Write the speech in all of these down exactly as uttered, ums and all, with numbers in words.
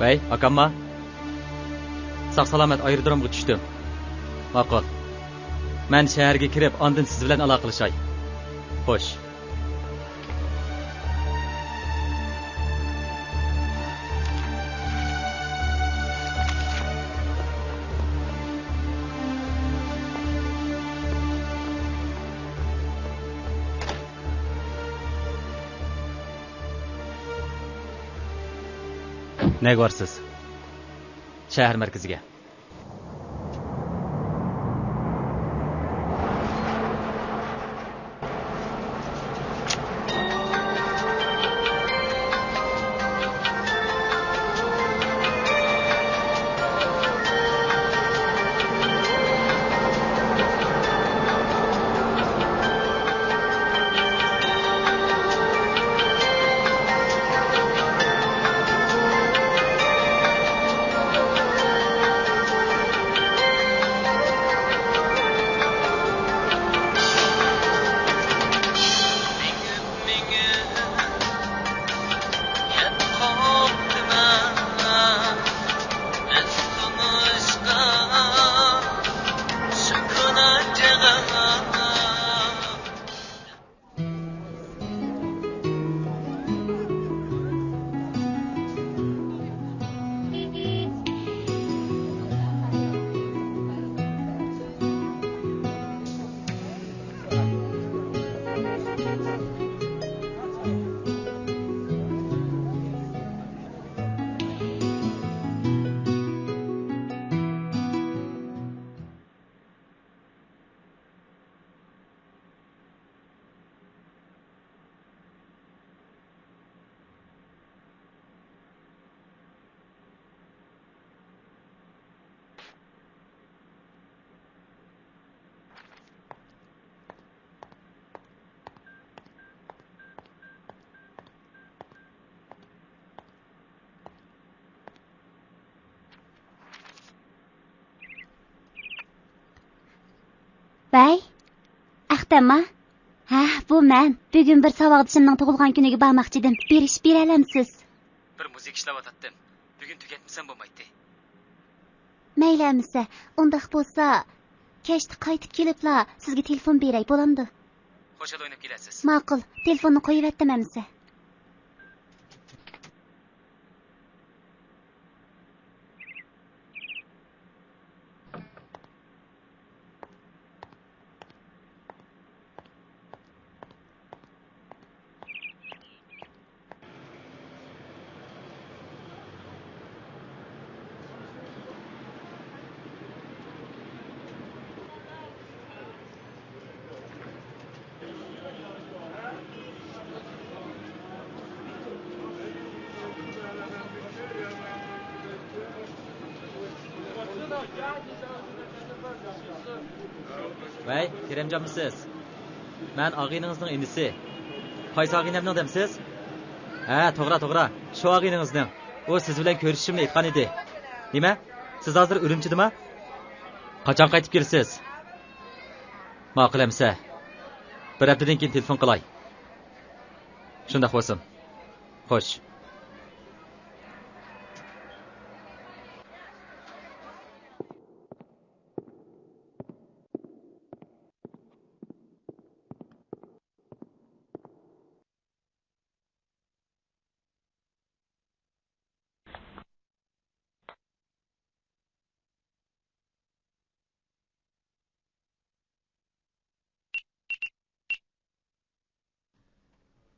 ۋەي، ئاكامما؟ ساق-سالامەت ئايرودرومغا چۈشتۈم. ماقۇل. مەن شەھەرگە كىرىپ، ئاندىن سىز بىلەن ئالاقىلىشاي. خوش. نەگە بارىسىز؟ شەھەر مەركىزىگە. ۋەي، ئەختەمما؟ ھە، بۇ مەن. بۈگۈن بىر ساۋاقدىشىمنىڭ تۇغۇلغان كۈنىگە بارماقچىدىم. بېرىشىپ بېرەلەمسىز؟ بىر مۇزىكا ئىشلەۋاتاتتىم. بۈگۈن تۈگەتمىسەم بولمايتتى. مەيلى ئەمىسە، ئۇنداق بولسا، كەچتە قايتىپ كېلىپلا سىزگە تېلېفون بېرەي، بولامدۇ؟ خوشال ئويناپ كېلەرسىز. ماقۇل، تېلېفوننى قويۇۋەتتىم ئەمىسە. ۋەي، كېرەمجانمۇسىز؟ مەن ئاغىنىڭىزنىڭ ئىنىسى. قايسى ئاغىنەمنىڭ دەمسىز؟ ھە، توغرا، توغرا. شۇ ئاغىنىڭىزنىڭ. ئۇ سىز بىلەن كۆرۈشۈشۈمنى ئېيتقان ئىدى. نېمە؟ سىز ھازىر ئۈرۈمچىدىما؟ قاچان قايتىپ كېلىسىز؟ ماقۇل ئەمىسە. بىر ھەپتىدىن كېيىن تېلېفون قىلاي. شۇنداق بولسۇن. خوش.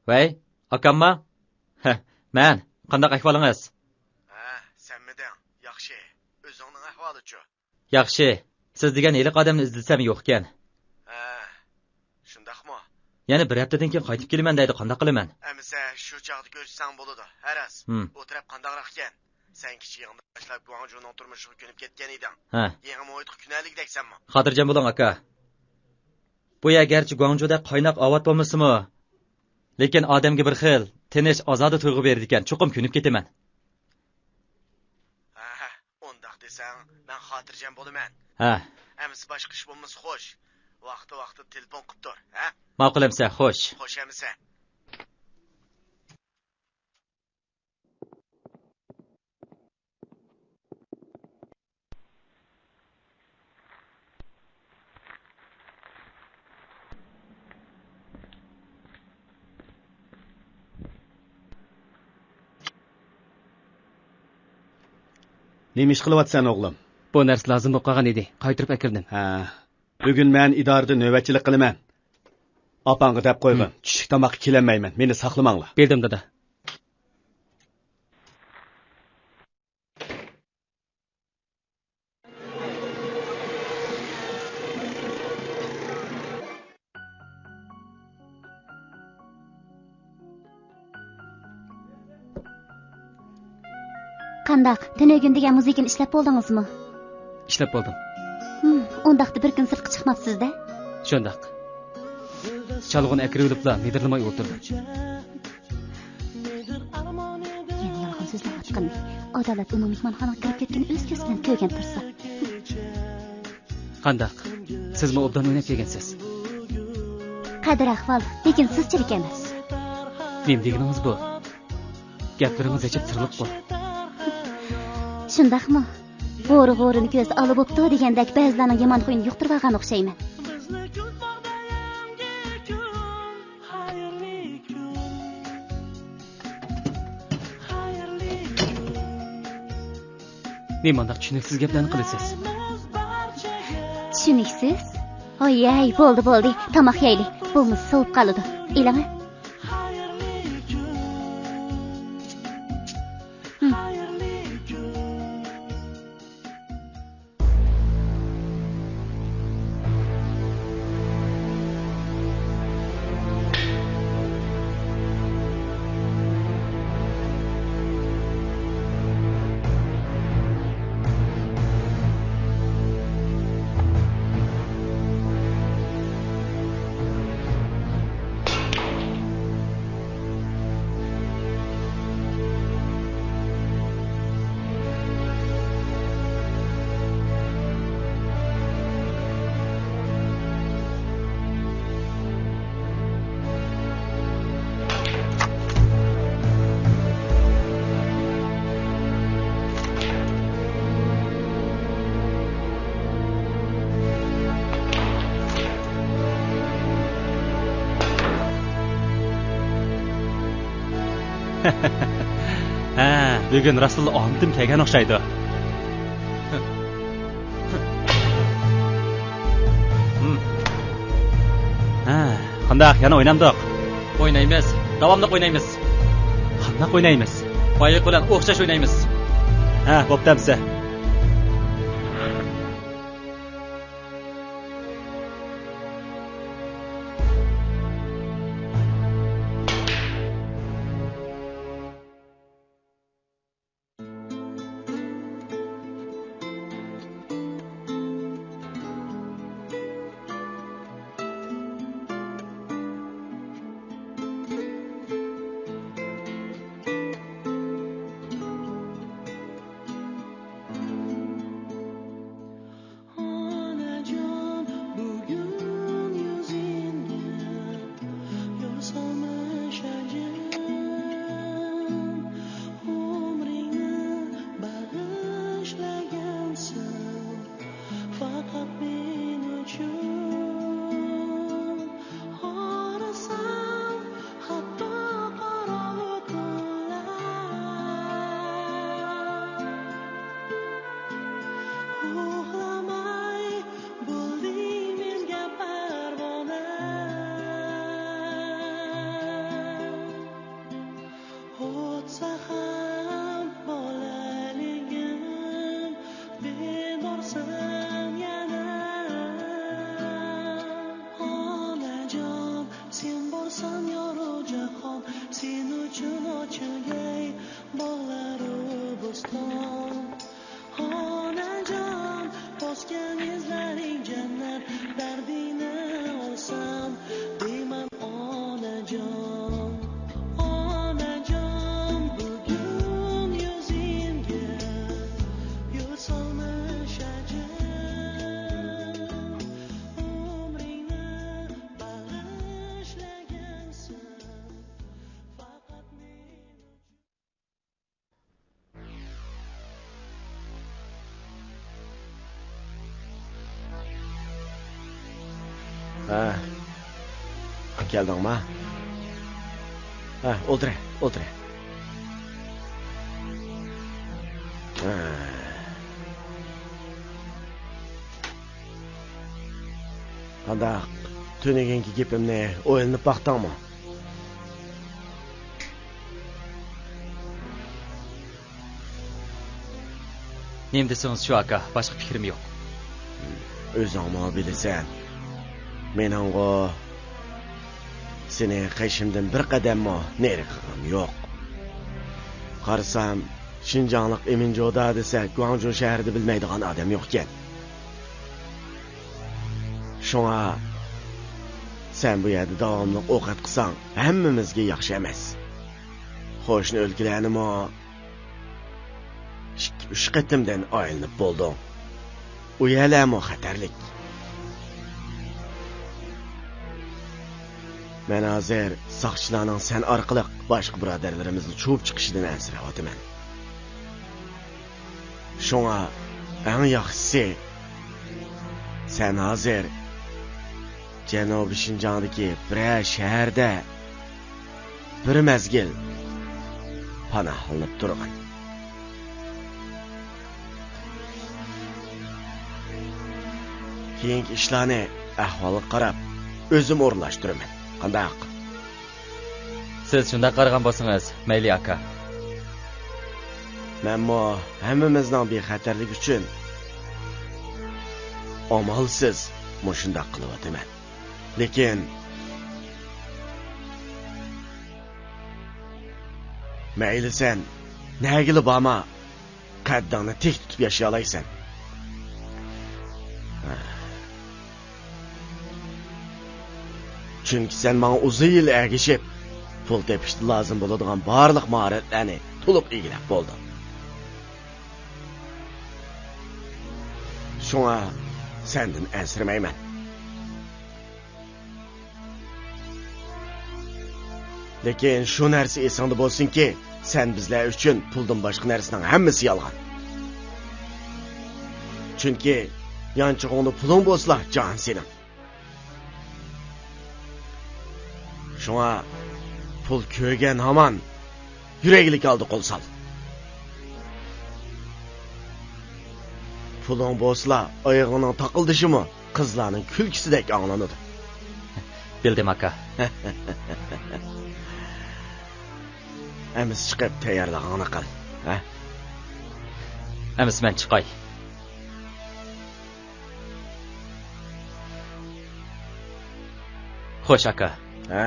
ۋەي، ئاكامما؟ ھە، مەن. قانداق ئەھۋالىڭىز؟ ھە، سەنمىدىڭ؟ ياخشى. ئۆزۈڭنىڭ ئەھۋالىچۇ؟ ياخشى. سىز دېگەن ھېلىقى ئادەمنى ئىزدىسەم يوقكەن. ھە، شۇنداقمۇ؟ يەنە بىر ھەپتىدىن كېيىن قايتىپ كېلىمەن دەيدۇ، قانداق قىلىمەن؟ ئەمىسە شۇ چاغدا كۆرۈشسەڭ بولىدۇ. ھە راست. ھىم. ئۇ تەرەپ قانداقراق ئىكەن؟ سەن كىچىك يېڭىدىن باشلاپ گۇاڭجۇنىڭ تۇرمۇشىغا كۆنۈپ كەتكەن ئىدىڭ. ھە. يېڭى مۇھىتقا كۆنەلىگۈدەكسەنمۇ؟ خاتىرجەم بولۇڭ، ئاكا. بۇ يەر گەرچە گۇاڭجۇدەك قايناق ئاۋات بولمىسىمۇ، لېكىن ئادەمگە بىر خىل تىنچ، ئازادە تۇيغۇ بېرىدىكەن. چوقۇم كۆنۈپ كېتىمەن. ھە، ئۇنداق دېسەڭ، مەن خاتىرجەم بولىمەن. ھە. ئەمىسە باشقا ئىش بولمىسا خوش. ۋاقتى-ۋاقتىدا تېلېفون قىپ تۇر، ھە؟ ماقۇل ئەمىسە، خوش. خوش ئەمىسە. نېمە ئىش قىلىۋاتىسەن، ئوغلۇم؟ بۇ نەرسە لازىم بولۇپ قالغان ئىدى، قايتۇرۇپ ئەكىردىم. ھە. بۈگۈن مەن ئىدارىدە نۆۋەتچىلىك قىلىمەن. ئاپاڭغا دەپ قويغىن، ھىم. چۈشلۈك تاماققا كېلەلمەيمەن، مېنى ساقلىماڭلار. بىلدىم، دادا. قانداق، تۈنۈگۈن دېگەن مۇزىكىنى ئىشلەپ بولدىڭىزمۇ؟ ئىشلەپ بولدۇم. ھىم، ئۇنداقتا بىر كۈن سىرتقا چىقماپسىز-دە؟ شۇنداق. چالغۇنى ئەكىرىۋېلىپلا مىدىرلىماي ئولتۇردۇم. يەنە يالغان سۆزلەۋاتقىنى. ئادالەت ئۇنىڭ مېھمانخانىغا كىرىپ كەتكىنىنى ئۆز كۆزى بىلەن كۆرگەن تۇرسا. قانداق؟ سىزمۇ ئوبدان ئويناپ كەلگەنسىز. قەدىر ئەھۋال، لېكىن سىزچىلىك ئەمەس. نېمە دېگىنىڭىز بۇ؟ گەپلىرىڭىز ئېچىپ تىرىلىپ قوي. شۇنداقمۇ؟ غورى غورىنى كۆزى ئالا بوپتۇ دېگەندەك بەزىلەرنىڭ يامان خۇيىنى يۇقتۇرۇۋالغان ئوخشايمەن. نېمانداق چۈشىنىكسىز گەپلەرنى قىلىسىز؟ چۈشىنىكسىز؟ ھوي، ھەي، بولدى، بولدى، تاماق يەيلى، بولمىسا سوۋۇپ قالىدۇ. ئېلىڭە. ھىم. ھە، بۈگۈن راستلا ئامىتىم كەلگەن ئوخشايدۇ. ھە، قانداق، يەنە ئوينامدۇق؟ ئوينايمىز، داۋاملىق ئوينايمىز. قانداق ئوينايمىز؟ بايىقى بىلەن ئوخشاش ئوينايمىز. ھە، بوپتۇ ئەمسە. ئاناجان، بۈگۈن يۈزۈڭگە يول سالمىشاجان، ئۆمرۈڭنى باغىشلىغانسەن پەقەت مەن ئۈچۈن. قارىسام، ھەتتا قاراۋۇللار ئۇخلىماي بولدى مەنگە پەرۋانە. ئوتساغان بولالىغىم بىر بارسام يەنە. ئاناجان، سەن بارساڭ يورۇق جاھان، سەن ئۈچۈن ئاچىلغاي باغلارۇ بوستان. ئاناجان، توسقان ئىزلىرىڭ جەننەت، دەردىنى ئالسام دەيمەن ئاناجان. ئاناجان، بۈگۈن يۈزۈڭگە يول سالمىشاجان، ئۆمرۈڭنى باغىشلىغانسەن پەقەت مەن ئۈچۈن. ھە. كەلدىڭما؟ ھە، ئولتۇر، ئولتۇر. ھە. قانداق؟ تۈنۈگۈنكى گېپىمنى ئويلىنىپ باقتىڭمۇ؟ نېمە دېسىڭىز شۇ، ئاكا، باشقا پىكرىم يوق. ئۆزۈڭمۇ بىلىسەن، مېنىڭغۇ سېنى قېشىمدىن بىر قەدەممۇ نېرى قىلغۇم يوق. قارىسام، شىنجاڭلىق ئىمىن جودا دېسە، گۇاڭجۇ شەھىرىدە بىلمەيدىغان ئادەم يوقكەن. شۇڭا سەن بۇ يەردە داۋاملىق ئوقەت قىلساڭ، ھەممىمىزگە ياخشى ئەمەس. قوشنا ئۆلكىلەرنىمۇ ئىككى، ئۈچ قېتىمدىن ئايلىنىپ بولدۇڭ. ئۇ يەرلەرمۇ خەتەرلىك. مەن ھازىر ساقچىلارنىڭ سەن ئارقىلىق باشقا بۇرادەرلىرىمىزنى چۇۋۇپ چىقىشىدىن ئەنسىرەۋاتىمەن. شۇڭا ئەڭ ياخشىسى، سەن ھازىر جەنۇبىي شىنجاڭدىكى بىرەر شەھەردە بىر مەزگىل پاناھلىنىپ تۇرغىن. كېيىنكى ئىشلارنى ئەھۋالغا قاراپ ئۆزۈم ئورۇنلاشتۇرىمەن. قانداق؟ سىز شۇنداق قارىغان بولسىڭىز، مەيلى، ئاكا. مەنمۇ ھەممىمىزنىڭ بىخەتەرلىكى ئۈچۈن ئامالسىز مۇشۇنداق قىلىۋاتىمەن. لېكىن، مەيلى، سەن نەگىلا بارما، قەددىڭنى تىك تۇتۇپ ياشىيالايسەن. چۈنكى سەن ماڭا ئۇزۇن يىل ئەگىشىپ، پۇل تېپىشتا لازىم بولىدىغان بارلىق ماھارەتلەرنى تولۇق ئىگىلەپ بولدۇڭ. شۇڭا سەندىن ئەنسىرىمەيمەن. لېكىن شۇ نەرسە ئېسىڭدە بولسۇنكى، سەن بىزلەر ئۈچۈن پۇلدىن باشقا نەرسىنىڭ ھەممىسى يالغان. چۈنكى يانچۇقۇڭدا پۇلۇڭ بولسىلا، جان سېنىڭ. شۇڭا پۇل كۆرگەن ھامان يۈرەكلىك ھالدا قول سال. پۇلۇڭ بولسىلا، ئايىغىڭنىڭ تاقىلدىشىمۇ قىزلارنىڭ كۈلكىسىدەك ئاڭلىنىدۇ. بىلدىم، ئاكا. ئەمىسە چىقىپ تەييارلىقىڭنى قىل، ھە؟ ئەمىسە مەن چىقاي. خوش، ئاكا. ھە.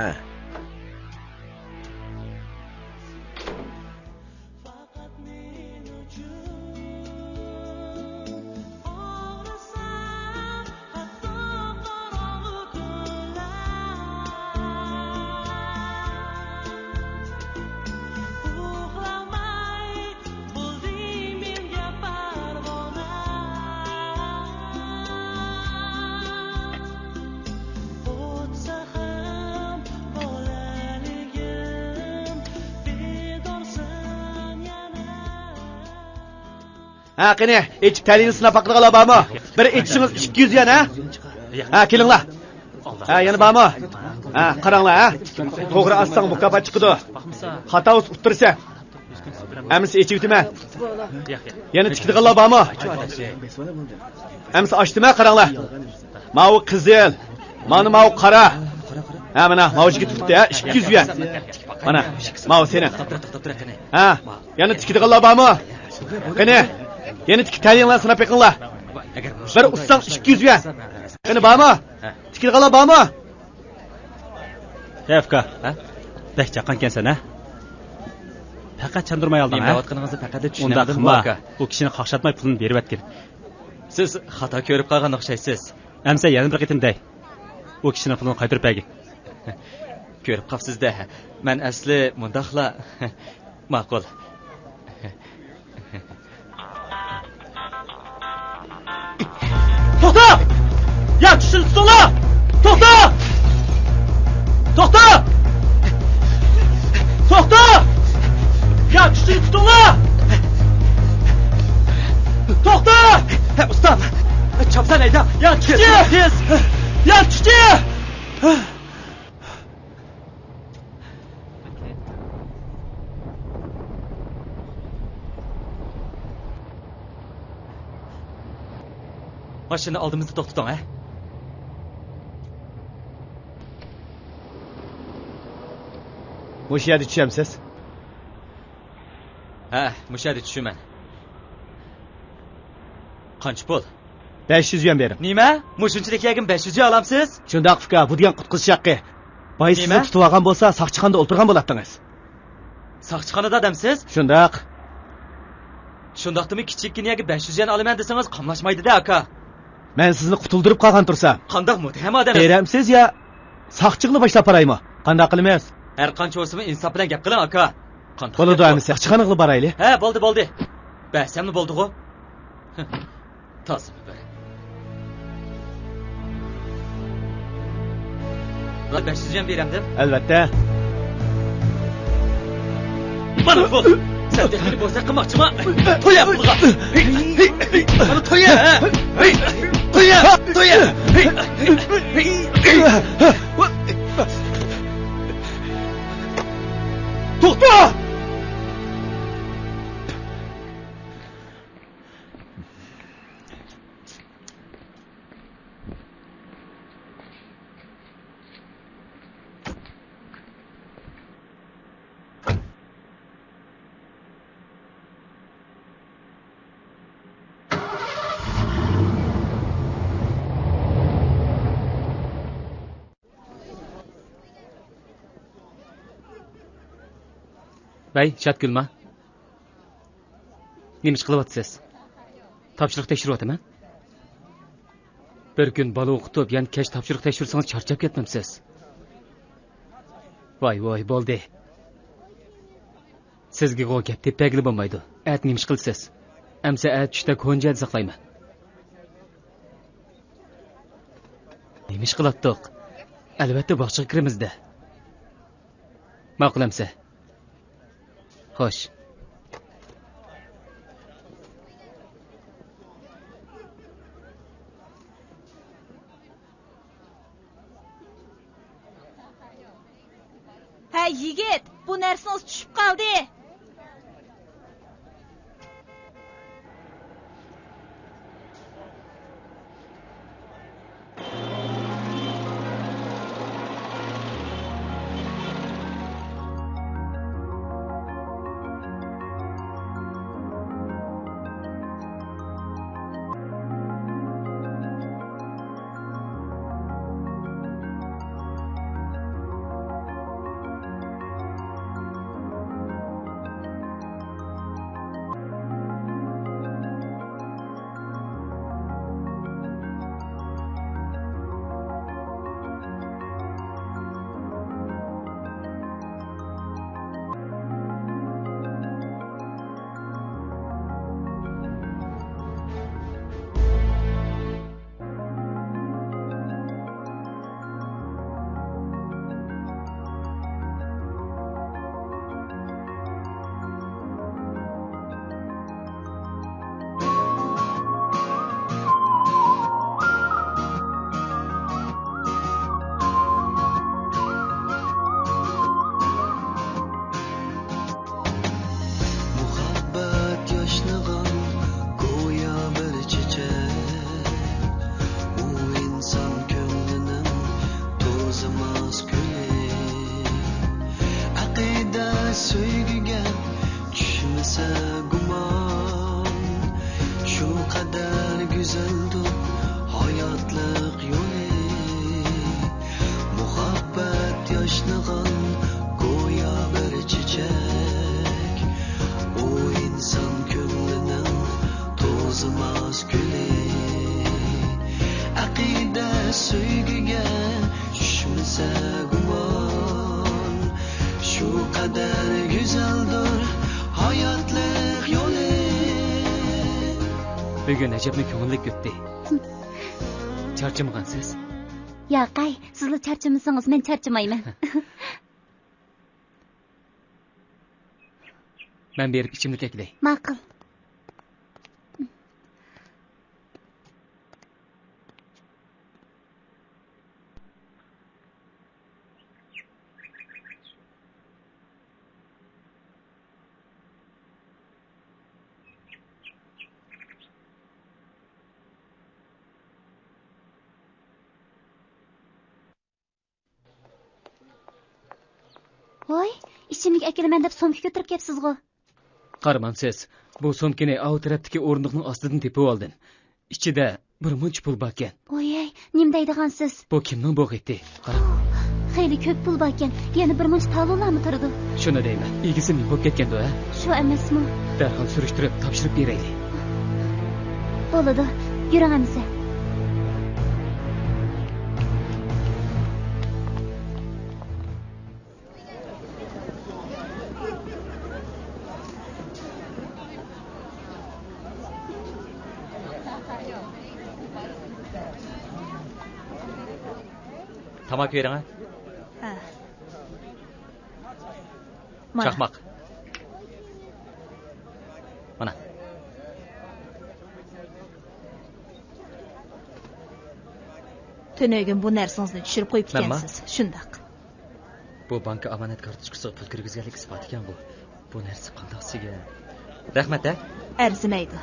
ھە، قېنى، ئېچىپ تەلىيىنى سىناپ باقىدىغانلار بارمۇ؟ بىر ئېچىشىڭىز ئىككى يۈز يۈەن، ھە؟ ھە، كېلىڭلار. ھە، يەنە بارمۇ؟ ھە، قاراڭلار، ھە. توغرا ئاچساڭ مۇكاپات چىقىدۇ. خاتا بولسا ئۇتتۇرىسەن. ئەمىسە ئېچىۋېتىمەن. يەنە تىكىدىغانلار بارمۇ؟ ئەمىسە ئاچتىم، ھە، قاراڭلار. ماۋۇ قىزىل. مانا ماۋۇ قارا. ھە، مانا ماۋۇ يىگىت تۇرۇپتۇ، ھە، ئىككى يۈز يۈەن. مانا، ماۋۇ سېنىڭ. ھە، يەنە تىكىدىغانلار بارمۇ؟ قېنى، يەنە تىكىپ تەلىيىڭلارنى سىناپ بېقىڭلار. بىر ئۇتساڭ ئىككى يۈز يۈەن. قېنى، بارمۇ؟ تىكىدىغانلار بارمۇ؟ ھەي ئۇكا، ھە؟ بەك چاققانكەنسەن، ھە؟ پەقەت چاندۇرماي ئالدىڭ، نېمە ھە؟ دەۋاتقىنىڭىزنى پەقەت ئۇنداق چۈشىنەلمىدىمغۇ، قىلما، ئاكا. ئۇ كىشىنى قاقشاتماي پۇلىنى بېرىۋەتكىن. سىز خاتا كۆرۈپ قالغان ئوخشايسىز. ئەمىسە يەنە بىر قېتىم دەي. ئۇ كىشىنىڭ پۇلىنى قايتۇرۇپ بەرگىن. كۆرۈپ قاپسىز-دە. مەن ئەسلى مۇنداقلا. ماقۇل. توختا! يا چۈشتىن تۇتۇڭلار! توختا! توختا! توختا! يا چۈشتىن تۇتۇڭلار! توختا! ئۇستا! چاپسان ھەيدەڭ! يا چۈشتى! تېز! يا چۈشتى! ماشىنىنى ئالدىمىزدا توختىتىڭ، ھە؟ مۇشۇ يەردە چۈشەمسىز؟ ھە، مۇشۇ يەردە چۈشىمەن. قانچە پۇل؟ بەش يۈز يۈەن بېرىڭ. نېمە؟ مۇشۇنچىلىك يەرگىمۇ بەش يۈز يۈەن ئالامسىز؟ شۇنداق، ئۇكا، بۇ دېگەن قۇتقۇزۇش ھەققى. بايا سىزنى نېمە؟ تۇتۇۋالغان بولسا، ساقچىخانىدا ئولتۇرغان بولاتتىڭىز. ساقچىخانىدا دەمسىز؟ شۇنداق. شۇنداقتىمۇ كىچىككىنە يەرگە بەش يۈز يۈەن ئالىمەن دېسىڭىز قاملاشمايدۇ-دە، ئاكا. مەن سىزنى قۇتۇلدۇرۇپ قالغان تۇرسام. قانداق مۇتتەھەم ئادەم. بېرەمسىز يا ساقچىغىلا باشلاپ بارايمۇ؟ قانداق قىلىمىز؟ ھەر قانچە بولسىمۇ ئىنساپ بىلەن گەپ قىلىڭ، ئاكا. قانداق بولىدۇ، گەپ بۇ؟ ئەمىسە ساقچىخانىغىلا بارايلى. ھە، بولدى، بولدى. بەرسەملا بولدىغۇ. تازىمۇ بىر. بەش يۈز يۈەن بېرەمدىم. ئەلۋەتتە. مانا بۇ. سەن تېخى بوزەك قىلماقچىما؟ تويا پۇلغا. مانا تويا، ھە؟ تويا، تويا. توختا! ۋەي، شاتگۈلما. نېمە ئىش قىلىۋاتىسىز؟ تاپشۇرۇق تەكشۈرۈۋاتىمەن. بىر كۈن بالا ئوقۇتۇپ، يەنە كەچ تاپشۇرۇق تەكشۈرسىڭىز چارچاپ كەتمەمسىز؟ ۋاي، ۋاي، بولدى. سىزگىغۇ گەپ تېپىپ بەرگىلى بولمايدۇ. ئەتە نېمە ئىش قىلىسىز؟ ئەمسە ئەتە چۈشتە كونا جايدا ساقلايمەن. نېمە ئىش قىلاتتۇق؟ ئەلۋەتتە باغچىغا كىرىمىز-دە. ماقۇل ئەمسە. خوش. ھەي يىگىت، بۇ نەرسىڭىز چۈشۈپ قالدى. مۇھەببەت ياشنىغان گويا بىر چېچەك، ئۇ ئىنسان كۆڭلىنىڭ توزىماس گۈلى. ئەقىدە سۆيگۈگە چۈشمىسە گۇمان، شۇ قەدەر گۈزەلدۇر ھاياتلىق يولى. مۇھەببەت ياشنىغان گويا بىر چېچەك، ئۇ ئىنسان كۆڭلىنىڭ توزىماس گۈلى. ئەقىدە سۆيگۈگە چۈشمىسە گۇمان، شۇ قەدەر گۈزەلدۇر ھاياتلىق يولى. بۈگۈن ئەجەبمۇ كۆڭۈللۈك ئۆتتى. چارچىمىغانسىز؟ ياقەي، سىزلا چارچىمىسىڭىز، مەن چارچىمايمەن. مەن بېرىپ ئىچىملىك ئەكېلەي. ماقۇل. ۋوي، ئىچىملىك ئەكېلىمەن دەپ سومكا كۆتۈرۈپ كەپسىزغۇ؟ قارىمامسىز، بۇ سومكىنى ئاۋۇ تەرەپتىكى ئورۇندۇقنىڭ ئاستىدىن تېپىۋالدىم. ئىچىدە بىر مۇنچە پۇل باركەن. ۋوي، نېمە دەيدىغانسىز؟ بۇ كىمنىڭ بوغىتى؟ قاراڭ. خېلى كۆپ پۇل باركەن. يەنە بىر مۇنچە تالونلارمۇ تۇرىدۇ. شۇنى دەيمەن، ئىگىسى نېمە بولۇپ كەتكەندۇ، ھە؟ شۇ ئەمەسمۇ؟ دەرھال سۈرۈشتۈرۈپ تاپشۇرۇپ بېرەيلى. بولىدۇ، يۈرۈڭ ئەمىسە. تاماكا بېرىڭە. ھە. مانا. چاقماق. مانا. تۈنۈگۈن بۇ نەرسىڭىزنى چۈشۈرۈپ قويۇپتىكەنسىز. مەنما؟ شۇنداق. بۇ بانكا ئامانەت كارتوچكىسىغا پۇل كىرگۈزگەنلىك ئىسپاتىكەن بۇ. بۇ نەرسە قانداق سىگەن؟ رەھمەت، ھە؟ ئەرزىمەيدۇ.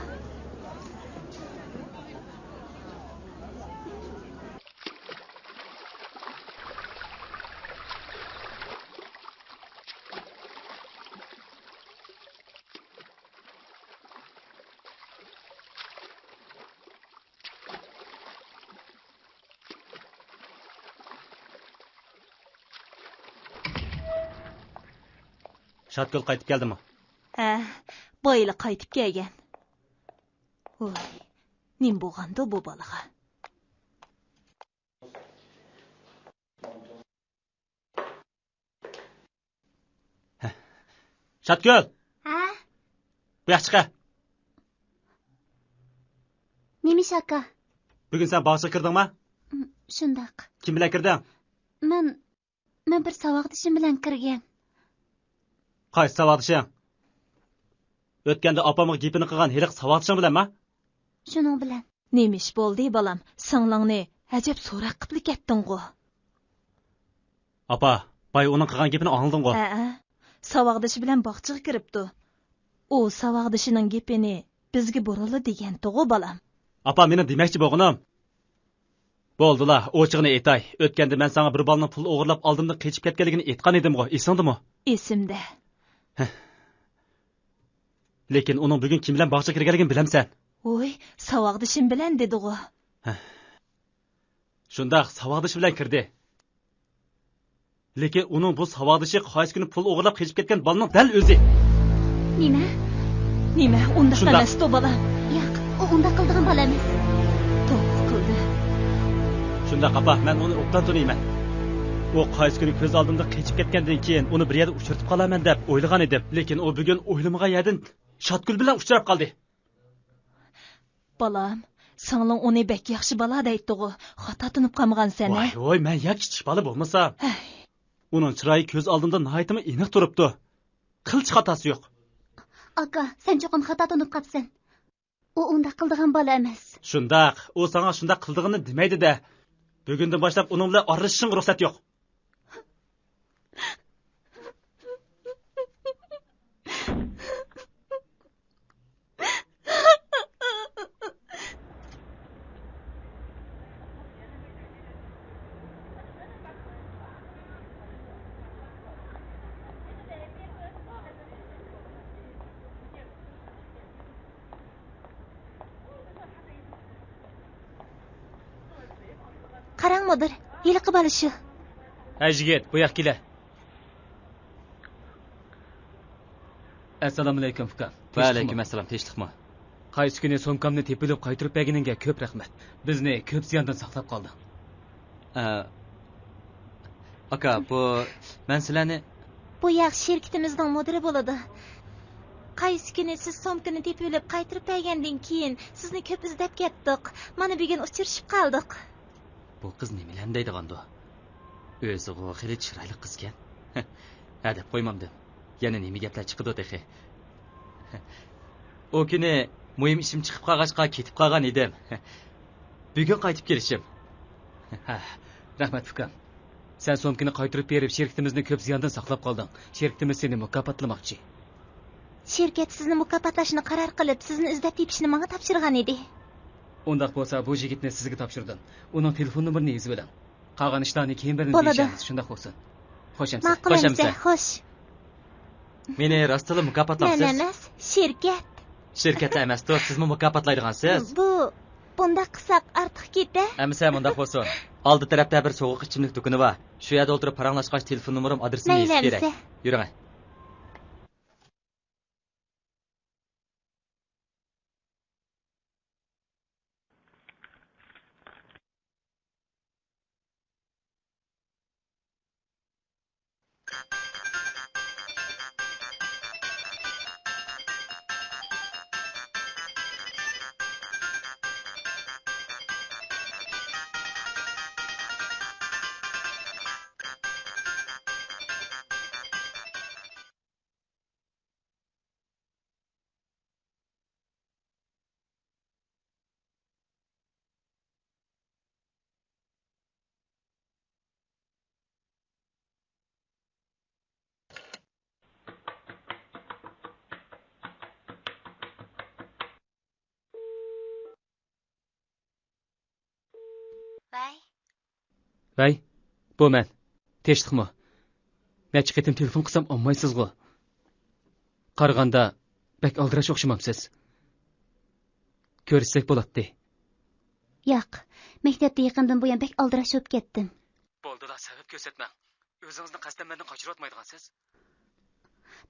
شاتگۈل قايتىپ كەلدىمۇ؟ ھە، بايىلا قايتىپ كەلگەن. ۋاي، نېمە بولغاندۇ بۇ بالىغا؟ شاتگۈل! ھە؟ بۇ ياققا چىق. نېمە ئىش، ئاكا؟ بۈگۈن سەن باغچىغا كىردىڭما؟ شۇنداق. كىم بىلەن كىردىڭ؟ مەن، مەن بىر ساۋاقدىشىم بىلەن كىرگەن. قايسى ساۋاقدىشىڭ؟ ئۆتكەندە ئاپامغا گېپىنى قىلغان ھېلىقى ساۋاقدىشىڭ بىلەنما؟ شۇنىڭ بىلەن. نېمە ئىش بولدى، بالام؟ سىڭلىڭنى ئەجەب سوراق قىپلا كەتتىڭغۇ؟ ئاپا، بايا ئۇنىڭ قىلغان گېپىنى ئاڭلىدىڭغۇ؟ ھەئە، ساۋاقدىشى بىلەن باغچىغا كىرىپتۇ. ئۇ ساۋاقدىشىنىڭ گېپىنى بىزگە بۇرۇنلا دېگەنتىغۇ، بالام. ئاپا، مېنىڭ دېمەكچى بولغىنىم. بولدىلا، ئوچۇقىنى ئېيتاي. ئۆتكەندە مەن ساڭا بىر بالىنىڭ پۇل ئوغرىلاپ ئالدىمدىن قېچىپ كەتكەنلىكىنى ئېيتقان ئىدىمغۇ، ئېسىڭدىمۇ؟ ئېسىمدە. لېكىن ئۇنىڭ بۈگۈن كىم بىلەن باغچىغا كىرگەنلىكىنى بىلەمسەن؟ ۋوي، ساۋاقدىشىم بىلەن دېدىغۇ. شۇنداق، ساۋاقدىشى بىلەن كىردى. لېكىن ئۇنىڭ بۇ ساۋاقدىشى قايسى كۈنى پۇل ئوغرىلاپ قېچىپ كەتكەن بالىنىڭ دەل ئۆزى. نېمە؟ نېمە؟ ئۇنداق شۇنداق. ئەمەستۇ، بالام. ياق، ئۇ ئۇنداق قىلىدىغان بالا ئەمەس. توغرا قىلدى. شۇنداق، ئاپا، مەن ئۇنى ئوبدان تونۇيمەن. ئۇ قايسى كۈنى كۆز ئالدىمدىن قېچىپ كەتكەندىن كېيىن، ئۇنى بىر يەردە ئۇچرىتىپ قالارمەن دەپ ئويلىغان ئىدىم. لېكىن ئۇ بۈگۈن ئويلىمىغان يەردىن شاتگۈل بىلەن ئۇچراپ قالدى. بالام، سىڭلىڭ ئۇنى بەك ياخشى بالا دەيتتىغۇ. خاتا تونۇپ قالمىغانسەن، ھە؟ ۋاي، ۋاي، مەن يا كىچىك بالا بولمىسام. ھەي. ئۇنىڭ چىرايى كۆز ئالدىمدا ناھايىتىمۇ ئېنىق تۇرۇپتۇ. قىلچە خاتاسى يوق. ئاكا، سەن چوقۇم خاتا تونۇپ قاپسەن. ئۇ ئۇنداق قىلىدىغان بالا ئەمەس. شۇنداق، ئۇ ساڭا شۇنداق قىلىدىغىنىنى دېمەيدۇ-دە. بۈگۈندىن باشلاپ ئۇنىڭ بىلەن ئارىلىشىشىڭغا رۇخسەت يوق. قاراڭ، مۇدىر، ھېلىقى بالا شۇ. ھەي، يىگىت، بۇ ياققا كېلە. ئەسسالامۇئەلەيكۇم، ئۇكام. ۋەئەلەيكۇم ئەسسالام، تىنچلىقمۇ؟ قايسى كۈنى سومكامنى تېپىۋېلىپ قايتۇرۇپ بەرگىنىڭگە كۆپ رەھمەت. بىزنى كۆپ زىياندىن ساقلاپ قالدىڭ. ئە، ئاكا، بۇ، مەن سىلەرنى. بۇ ياق شىركىتىمىزنىڭ مۇدىرى بولىدۇ. قايسى كۈنى سىز سومكىنى تېپىۋېلىپ قايتۇرۇپ بەرگەندىن كېيىن سىزنى كۆپ ئىزدەپ كەتتۇق. مانا بۈگۈن ئۇچرىشىپ قالدۇق. بۇ قىز نېمىلەرنى دەيدىغاندۇ؟ ئۆزىغۇ خېلى چىرايلىق قىزكەن. ھە دەپ قويمامدىم. يەنە نېمە گەپلەر چىقىدۇ تېخى؟ ئۇ كۈنى مۇھىم ئىشىم چىقىپ قالغاچقا كېتىپ قالغان ئىدىم. بۈگۈن قايتىپ كېلىشىم. ھە، رەھمەت، ئۇكام. سەن سومكىنى قايتۇرۇپ بېرىپ، شىركىتىمىزنى كۆپ زىياندىن ساقلاپ قالدىڭ. شىركىتىمىز سېنى مۇكاپاتلىماقچى. شىركەت سىزنى مۇكاپاتلاشنى قارار قىلىپ، سىزنى ئىزدەپ تېپىشنى ماڭا تاپشۇرغان ئىدى. ئۇنداق بولسا، بۇ يىگىتنى سىزگە تاپشۇردۇم. ئۇنىڭ تېلېفون نومۇرىنى يېزىۋېلىڭ. قالغان ئىشلارنى كېيىن بىرنى بولىدۇ. دېيىشەرمىز. شۇنداق بولسۇن. خوش ئەمىسە. ماقۇل خوش ئەمىسە، ئەمىسە. خوش. مېنى راستتىنلا مۇكاپاتلاڭسىز. مەن ئەمەس، شىركەت. شىركەتلا ئەمەستۇ، سىزمۇ مۇكاپاتلايدىغانسىز. بۇ، بۇنداق قىلساق ئارتۇق كېتە. ئەمىسە مۇنداق بولسۇن. ئالدى تەرەپتە بىر سوغۇق ئىچىملىك دۇكىنى بار. شۇ يەردە ئولتۇرۇپ پاراڭلاشقاچ تېلېفون نومۇرۇم، ئادرېسىمنى مەيلى يېزىپ بېرەي. ئەمىسە. يۈرۈڭە. ۋەي. ۋەي، بۇ مەن. تىنچلىقمۇ؟ نەچچە قېتىم تېلېفون قىلسام ئالمايسىزغۇ؟ قارىغاندا بەك ئالدىراش ئوخشىمامسىز؟ كۆرۈشسەك بولاتتى. ياق، مەكتەپتە يېقىندىن بۇيان بەك ئالدىراش بولۇپ كەتتىم. بولدىلا، سەۋەب كۆرسەتمەڭ. ئۆزىڭىزنى قەستەن مەندىن قاچۇرۇۋاتمايدىغانسىز؟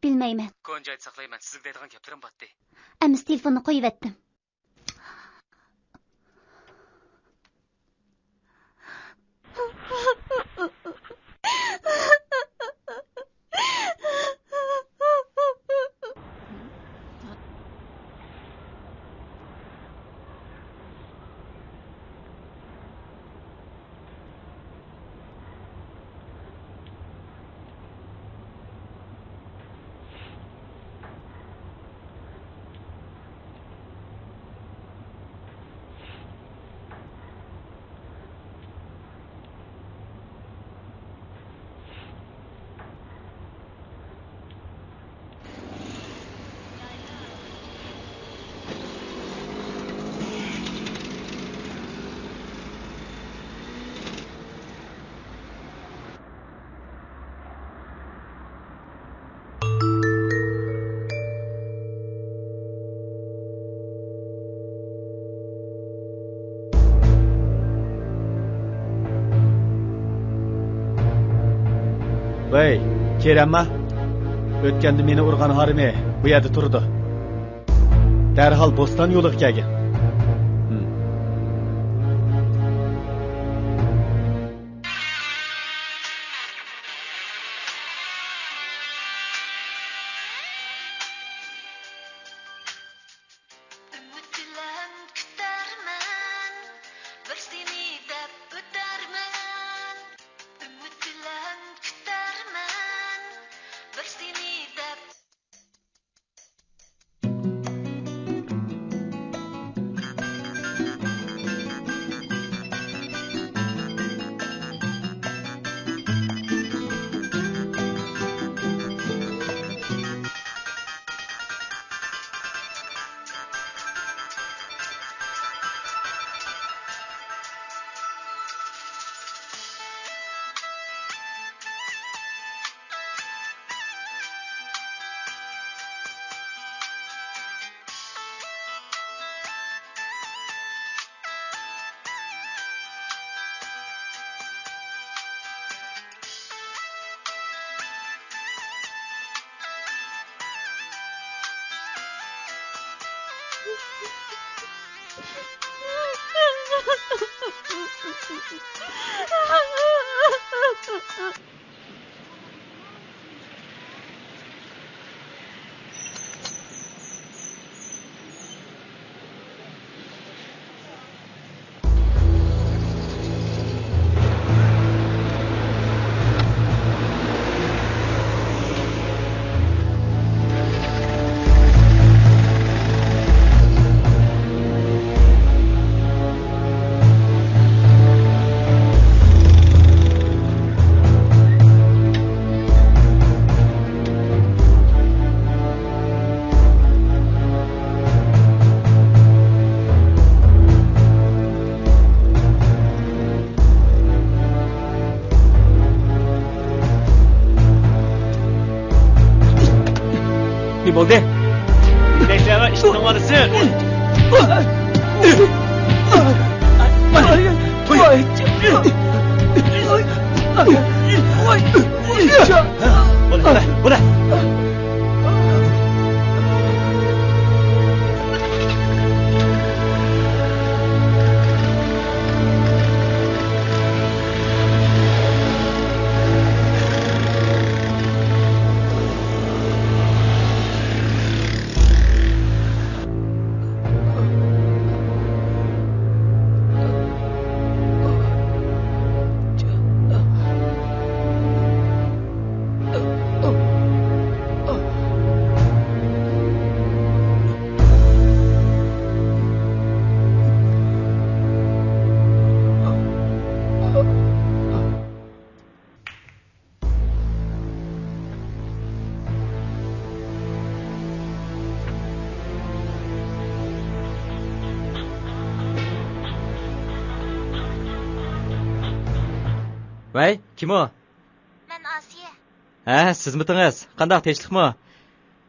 بىلمەيمەن. كونا جايدا ساقلايمەن، سىزگە دەيدىغان گەپلىرىم بارتتى. ئەمىسە تېلېفوننى قويۇۋەتتىم. ۋەي، كېرەمما؟ ئۆتكەندە مېنى ئۇرغان ھارىمى بۇ يەردە تۇرىدۇ. دەرھال بوستان يولىغا كەلگىن. ھىم. ئۈمىد بىلەن كۈتەرمەن، بىر سېنى دەپ ئۆتەرمەن. ئۈمىد بىلەن كۈتەرمەن، بىر سېنى دەپ. بولدى. يېتەكلەۋە ئىشتىنىڭ بالىسى. بولە، بولە، بولە. ۋەي، كىم ئۇ؟ مەن ئاسىيە. ھە، سىزمىتىڭىز؟ قانداق، تىنچلىقمۇ؟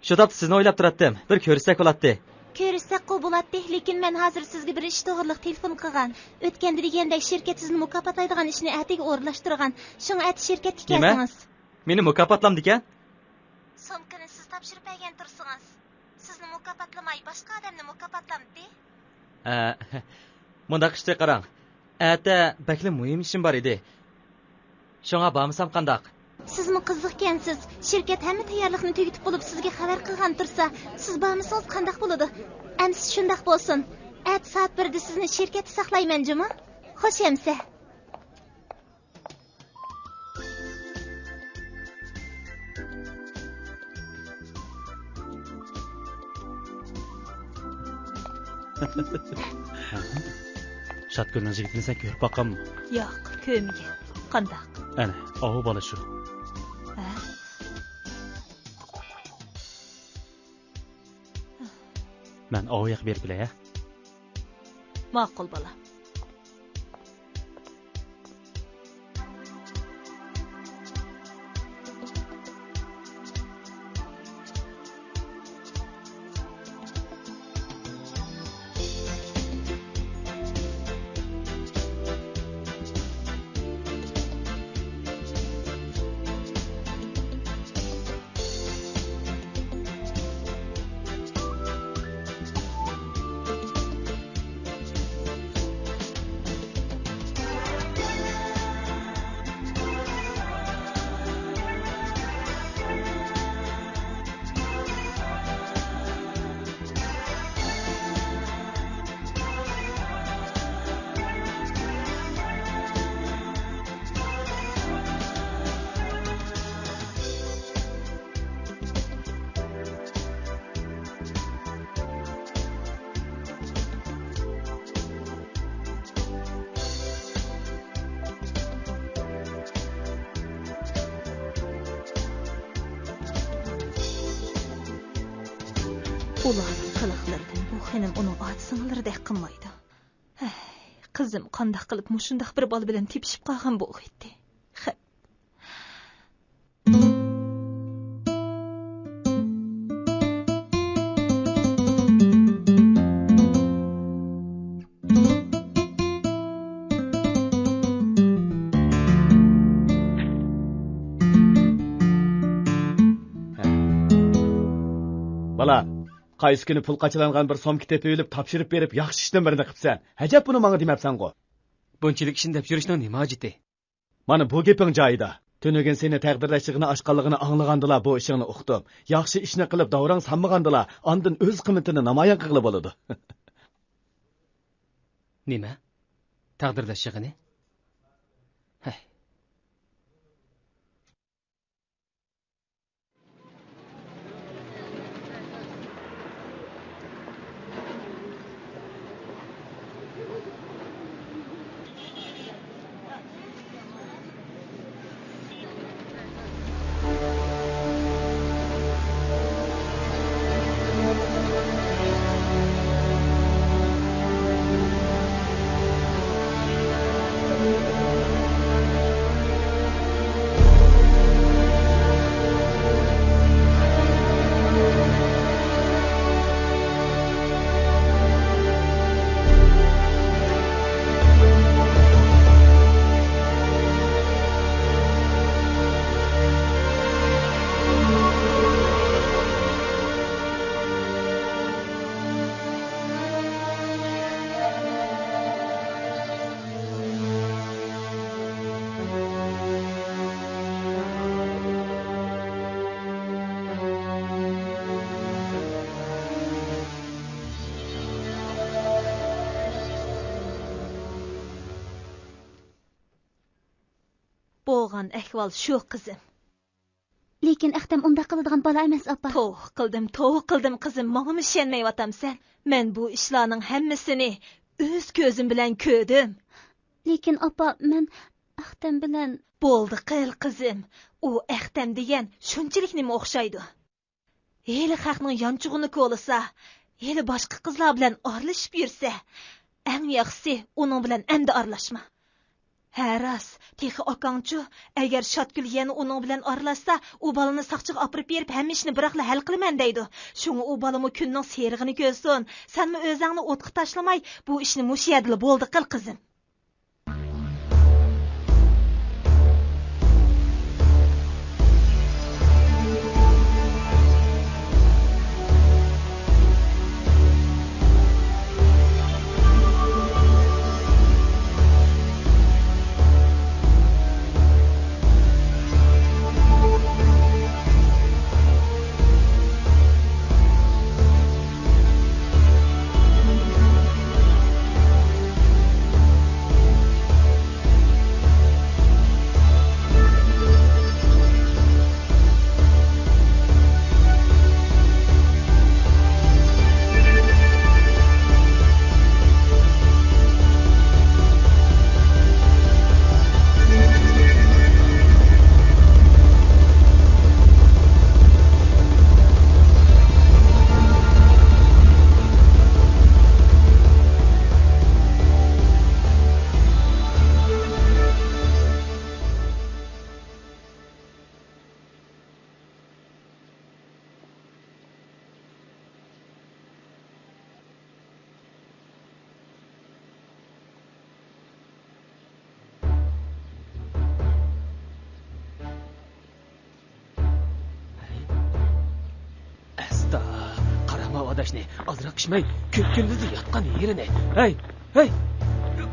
شۇ تاپتا سىزنى ئويلاپ تۇراتتىم. بىر كۆرۈشسەك بولاتتى. كۆرۈشسەكقۇ بولاتتى، لېكىن مەن ھازىر سىزگە بىر ئىش توغرىلىق تېلېفون قىلغان. ئۆتكەندە دېگەندەك شىركەت سىزنى مۇكاپاتلايدىغان ئىشنى ئەتىگە ئورۇنلاشتۇرغان. شۇڭا ئەتە شىركەتكە كەلسىڭىز. مېنى مۇكاپاتلامدىكەن؟ سومكىنى سىز تاپشۇرۇپ بەرگەن تۇرسىڭىز. سىزنى مۇكاپاتلىماي، باشقا ئادەمنى مۇكاپاتلامتى؟ ئە، مۇنداق ئىشتى، قاراڭ. ئەتە بەكلا مۇھىم ئىشىم بار ئىدى. شۇڭا بارمىسام قانداق؟ سىزمۇ قىزىقكەنسىز. شىركەت ھەممە تەييارلىقنى تۈگىتىپ بولۇپ سىزگە خەۋەر قىلغان تۇرسا، سىز بارمىسىڭىز قانداق بولىدۇ؟ ئەمىسە شۇنداق بولسۇن. ئەتە سائەت بىردە سىزنى شىركەتتە ساقلايمەن جۇمۇ. خوش ئەمىسە. شاتگۈلنىڭ يىگىتىنى سەن كۆرۈپ باققانمۇ؟ ياق، كۆرمىگەن. قانداق؟ ئەنە، ئاۋۇ بالا شۇ. ھە؟ مەن ئاۋۇ ياققا بېرىپ كېلەي، ھە؟ ماقۇل، بالام. ئۇلارنىڭ قىلىقلىرىدىن بۇ خېنىم ئۇنىڭ ئاچا-سىڭىللىرىدەك قىلمايدۇ. ھەي، قىزىم قانداق قىلىپ مۇشۇنداق بىر بالا بىلەن تېپىشىپ قالغان بولغىيتتى؟ خە- بالا، قايسى كۈنى پۇل قاچىلانغان بىر سومكا تېپىۋېلىپ، تاپشۇرۇپ بېرىپ، ياخشى ئىشتىن بىرنى قىپسەن. ئەجەب بۇنى ماڭا دېمەپسەنغۇ؟ بۇنچىلىك ئىشنى دەپ يۈرۈشنىڭ نېمە ھاجىتى؟ مانا بۇ گېپىڭ جايىدا. تۈنۈگۈن سېنى تەقدىرلەش يىغىنى ئاچقانلىقىنى ئاڭلىغاندىلا بۇ ئىشىڭنى ئۇقتۇم. ياخشى ئىشنى قىلىپ داۋراڭ سالمىغاندىلا، ئاندىن ئۆز قىممىتىنى نامايان قىلغىلى بولىدۇ. نېمە؟ تەقدىرلەش يىغىنى؟ ھەي. بولغان ئەھۋال شۇ، قىزىم. لېكىن ئەختەم ئۇنداق قىلىدىغان بالا ئەمەس، ئاپا. توۋا قىلدىم، توۋا قىلدىم، قىزىم، ماڭىمۇ ئىشەنمەيۋاتامسەن؟ مەن بۇ ئىشلارنىڭ ھەممىسىنى ئۆز كۆزۈم بىلەن كۆردۈم. لېكىن، ئاپا، مەن ئەختەم بىلەن. بولدى قىل، قىزىم. ئۇ ئەختەم دېگەن شۇنچىلىك نېمە ئوخشايدۇ؟ ھېلى خەقنىڭ يانچۇقىنى كولىسا، ھېلى باشقا قىزلار بىلەن ئارىلىشىپ يۈرسە، ئەڭ ياخشىسى ئۇنىڭ بىلەن ئەمدى ئارىلاشما. ھە، راست، تېخى ئاكاڭچۇ، ئەگەر شاتگۈل يەنە ئۇنىڭ بىلەن ئارىلاشسا، ئۇ بالىنى ساقچىغا ئاپىرىپ بېرىپ، ھەممە ئىشنى بىراقلا ھەل قىلىمەن دەيدۇ. شۇڭا ئۇ بالىمۇ كۈننىڭ سېرىغىنى كۆرسۇن، سەنمۇ ئۆزۈڭنى ئوتقا تاشلىماي، بۇ ئىشنى مۇشۇ يەردىلا بولدى قىل، قىزىم. ئەستا، قاراما ئاداشنى، ئازراق ئىشمەي، كۈ-، كۈندۈزدە ياتقان يېرىنى. ھەي! ھەي! يوق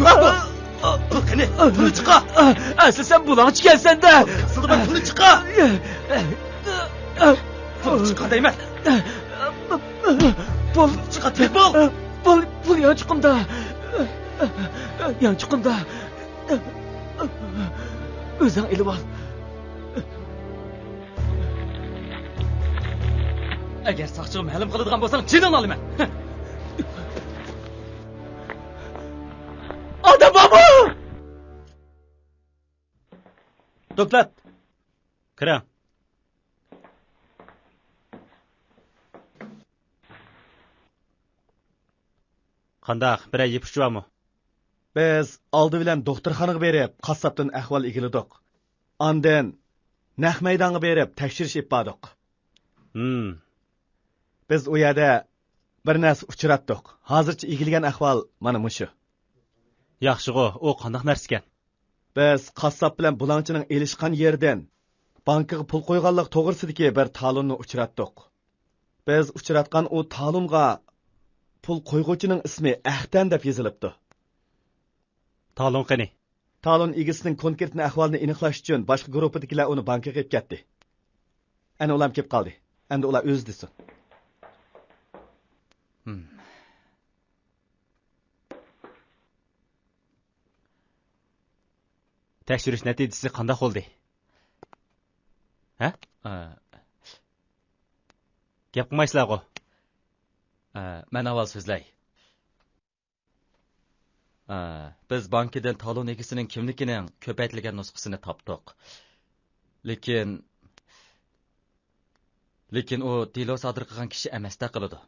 بۇ! بۇ قېنى، پۇلنى چىقار! ئەسلى سەن بۇلاڭچى ئىكەنسەن-دە! ئەسلىدە مەن پۇلنى چىقار! پۇلنى چىقار دەيمەن! پۇل، چىقار، تېپىپ بول! پۇل، پۇل يانچۇقۇمدا. يانچۇقۇمدا. ئۆزۈڭ ئېلىۋال. ئەگەر ساقچىغا مەلۇم قىلىدىغان بولساڭ، جېنىڭنى ئالىمەن. ئادەم بارمۇ؟ دوكلات. كىرىڭ. قانداق، بىرەر يىپ ئۇچى بارمۇ؟ بىز ئالدى بىلەن دوختۇرخانىغا بېرىپ، قاسساپتىن ئەھۋال ئىگىلىدۇق. ئاندىن نەق مەيدانغا بېرىپ، تەكشۈرۈش ئېلىپ باردۇق. ھىم. بىز ئۇ يەردە بىر نەرسە ئۇچراتتۇق. ھازىرچە ئىگىلىگەن ئەھۋال مانا مۇشۇ. ياخشىغۇ، ئۇ قانداق نەرسىكەن؟ بىز قاسساپ بىلەن بۇلاڭچىنىڭ ئېلىشقان يېرىدىن بانكىغا پۇل قويغانلىق توغرىسىدىكى بىر تالوننى ئۇچراتتۇق. بىز ئۇچراتقان ئۇ تالونغا پۇل قويغۇچىنىڭ ئىسمى ئەختەم دەپ يېزىلىپتۇ. تالون قېنى؟ تالون ئىگىسىنىڭ كونكرېتنى ئەھۋالىنى ئېنىقلاش ئۈچۈن باشقا گۇرۇپپىدىكىلەر ئۇنى بانكىغا ئېلىپ كەتتى. ئەنە ئۇلارمۇ كېلىپ قالدى. ئەمدى ئۇلار ئۆزى دېسۇن. ھىم. تەكشۈرۈش نەتىجىسى قانداق بولدى؟ ھە؟ ئە. گەپ قىلمايسىلەرغۇ؟ ئە، مەن ئاۋۋال سۆزلەي. ئە، بىز بانكىدىن تالون ئىگىسىنىڭ كىملىكىنىڭ كۆپەيتىلگەن نۇسخىسىنى تاپتۇق. لېكىن، لېكىن ئۇ دېلو سادىر قىلغان كىشى ئەمەستەك قىلىدۇ.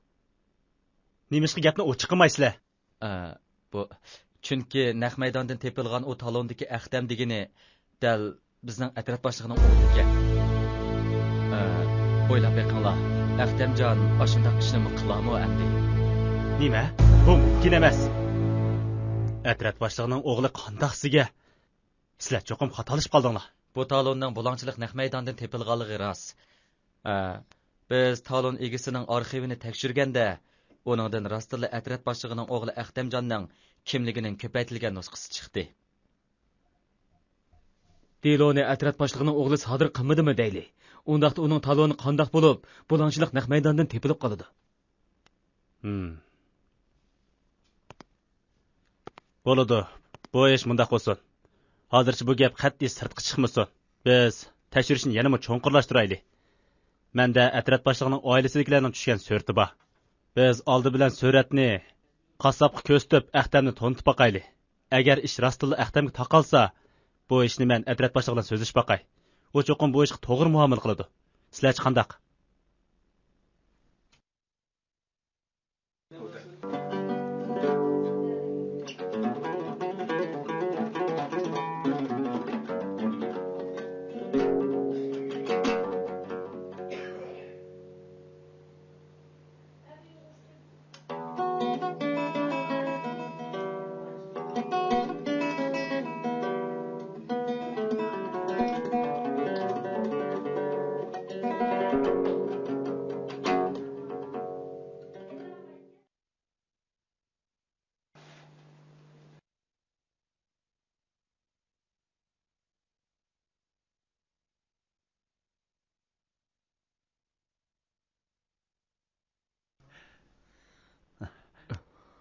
نېمىشقا گەپنى ئوچۇق قىلمايسىلەر؟ ئە، بۇ، چۈنكى نەق مەيداندىن تېپىلغان ئۇ تالوندىكى ئەختەم دېگىنى دەل بىزنىڭ ئەترەت باشلىقىنىڭ ئوغلى ئىكەن. ئە، ئويلاپ بېقىڭلار، ئەختەمجان ئاشۇنداق ئىشنىمۇ قىلارمۇ ئەمدى؟ نېمە؟ بۇ مۇمكىن ئەمەس. ئەترەت باشلىقىنىڭ ئوغلى قانداق سىگە؟ سىلەر چوقۇم خاتالىشىپ قالدىڭلار. بۇ تالوننىڭ بۇلاڭچىلىق نەق مەيداندىن تېپىلغانلىقى راست. ئە، بىز تالون ئىگىسىنىڭ ئارخىۋىنى تەكشۈرگەندە، ئۇنىڭدىن راستتىنلا ئەترەت باشلىقىنىڭ ئوغلى ئەختەمجاننىڭ كىملىكىنىڭ كۆپەيتىلگەن نۇسخىسى چىقتى. دېلونى ئەترەت باشلىقىنىڭ ئوغلى سادىر قىلمىدىمۇ دەيلى؟ ئۇنداقتا ئۇنىڭ تالونى قانداق بولۇپ، بۇلاڭچىلىق نەق مەيداندىن تېپىلىپ قالىدۇ؟ ھىم. بولىدۇ. بۇ ئىش مۇنداق بولسۇن. ھازىرچە بۇ گەپ قەتئىي سىرتقا چىقمىسۇن. بىز تەكشۈرۈشنى يەنىمۇ چوڭقۇرلاشتۇرايلى. مەندە ئەترەت باشلىقىنىڭ ئائىلىسىدىكىلەرنىڭ چۈشكەن سۈرىتى بار. بىز ئالدى بىلەن سۈرەتنى قاسساپقا كۆرسىتىپ، ئەختەمنى تونۇتۇپ باقايلى. ئەگەر ئىش راستتىنلا ئەختەمگە تاقالسا، بۇ ئىشنى مەن ئەترەت باشلىقى بىلەن سۆزلىشىپ باقاي. ئۇ چوقۇم بۇ ئىشقا توغرا مۇئامىلە قىلىدۇ. سىلەرچە قانداق؟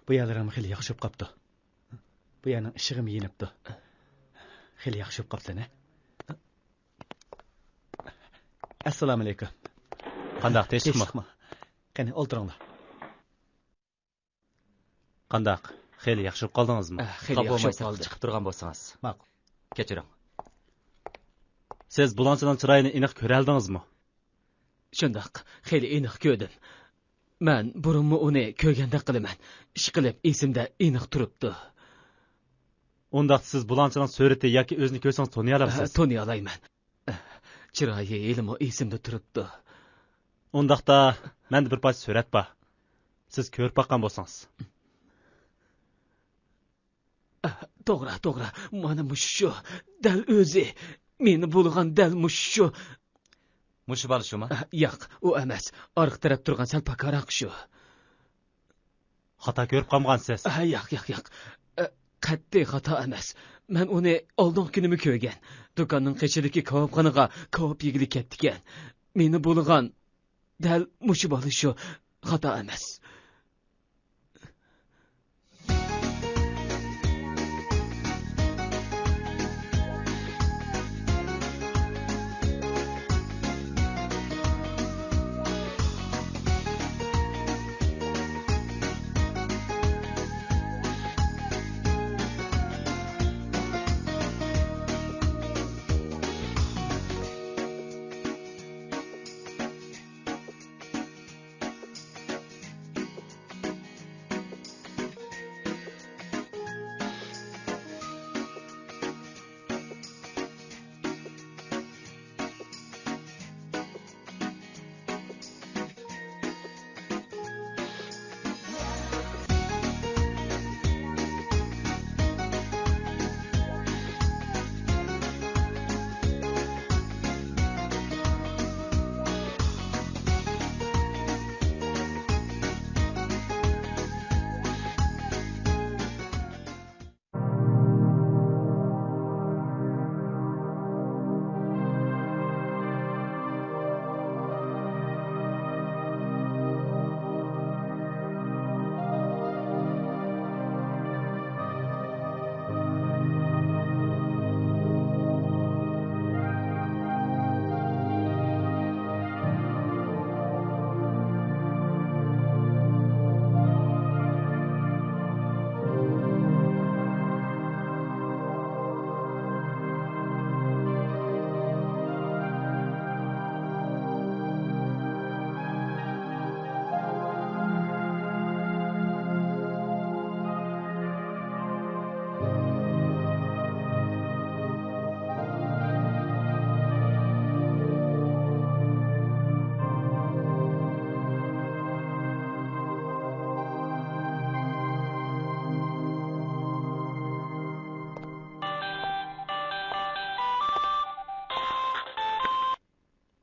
بۇ يەرلىرىڭمۇ خېلى ياخشى بولۇپ قاپتۇ. بۇ يەرنىڭ ئىششىقىمۇ يېنىپتۇ. خېلى ياخشى بولۇپ قاپتۇ، ھە؟ ئەسسالامۇئەلەيكۇم. قانداق، تىنچلىقمۇ؟ تىنچلىقمۇ؟ قېنى، ئولتۇرۇڭلار. قانداق؟ خېلى ياخشى بولۇپ قالدىڭىزمۇ؟ ئە، خېلى ياخشى بولۇپ قالدى. چىقىپ تۇرغان بولسىڭىز. ماقۇل. كەچۈرۈڭ. سىز بۇلاڭچىنىڭ چىرايىنى ئېنىق كۆرەلىدىڭىزمۇ؟ شۇنداق، خېلى ئېنىق كۆردۈم. مەن بۇرۇنمۇ ئۇنى كۆرگەندەك قىلىمەن. ئىشقىلىپ، ئېسىمدە ئېنىق تۇرۇپتۇ. ئۇنداقتا سىز بۇلاڭچىنىڭ سۈرىتى ياكى ئۆزىنى كۆرسىڭىز تونۇيالايسىز. ئە، تونۇيالايمەن. چىرايى ھېلىمۇ ئېسىمدە تۇرۇپتۇ. ئۇنداقتا مەندە بىر پارچە سۈرەت بار. سىز كۆرۈپ باققان بولسىڭىز. ئە، توغرا، توغرا. مانا مۇشۇ شۇ. دەل ئۆزى. مېنى بۇلىغان دەل مۇشۇ شۇ. مۇشۇ بالا شۇمۇ؟ ئە، ياق، ئۇ ئەمەس. ئارقا تەرەپ تۇرغان سەل پاكارراق شۇ. خاتا كۆرۈپ قالمىغانسىز؟ ئە، ياق، ياق، ياق. ئە، قەتئىي خاتا ئەمەس. مەن ئۇنى ئالدىنقى كۈنىمۇ كۆرگەن. دۇكاننىڭ قېشىدىكى كاۋاپخانىغا كاۋاپ يېگىلى كەپتىكەن. مېنى بۇلىغان دەل مۇشۇ بالا شۇ. خاتا ئەمەس.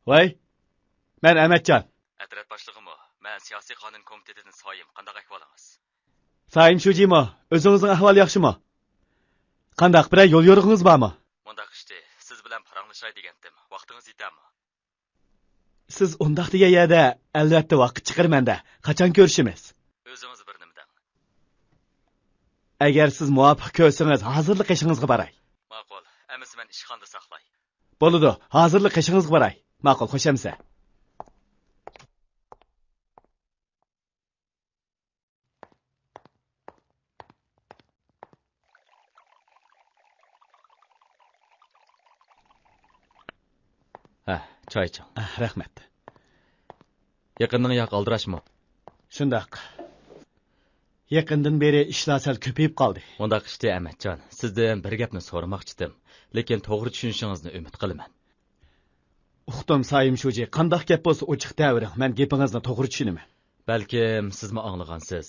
ۋەي، مەن ئەمەتجان. ئەترەت باشلىقىمۇ؟ مەن سىياسىي قانۇن كومىتېتىدىن سايىم. قانداق ئەھۋالىڭىز؟ سايىم شۇجىمۇ؟ ئۆزىڭىزنىڭ ئەھۋالى ياخشىمۇ؟ قانداق، بىرەر يول يورۇقىڭىز بارمۇ؟ مۇنداق ئىشتى، سىز بىلەن پاراڭلىشاي دېگەنتىم. ۋاقتىڭىز يېتەرمۇ؟ سىز ئۇنداق دېگەن يەردە، ئەلۋەتتە، ۋاقىت چىقىرىمەن-دە. قاچان كۆرۈشىمىز؟ ئۆزىڭىز بىر نېمە دەڭ. ئەگەر سىز مۇۋاپىق كۆرسىڭىز، ھازىرلا قېشىڭىزغا باراي. ماقۇل، ئەمىسە مەن ئىشخانىدا ساقلاي. بولىدۇ، ھازىرلا قېشىڭىزغا باراي. ماقۇل، خوش ئەمىسە. ھە، چاي ئىچىڭ. ئە، رەھمەت. يېقىندىن ياق ئالدىراشمۇ؟ شۇنداق. يېقىندىن بېرى ئىشلار سەل كۆپىيىپ قالدى. مۇنداق ئىشتى، ئەمەتجان، سىزدىن بىر گەپنى سورىماقچىدىم، لېكىن توغرا چۈشىنىشىڭىزنى ئۈمىد قىلىمەن. ئۇقتۇم، سايىم شۇجى، قانداق گەپ بولسا ئوچۇق دەۋېرىڭ، مەن گېپىڭىزنى توغرا چۈشىنىمەن. بەلكىم سىزمۇ ئاڭلىغانسىز.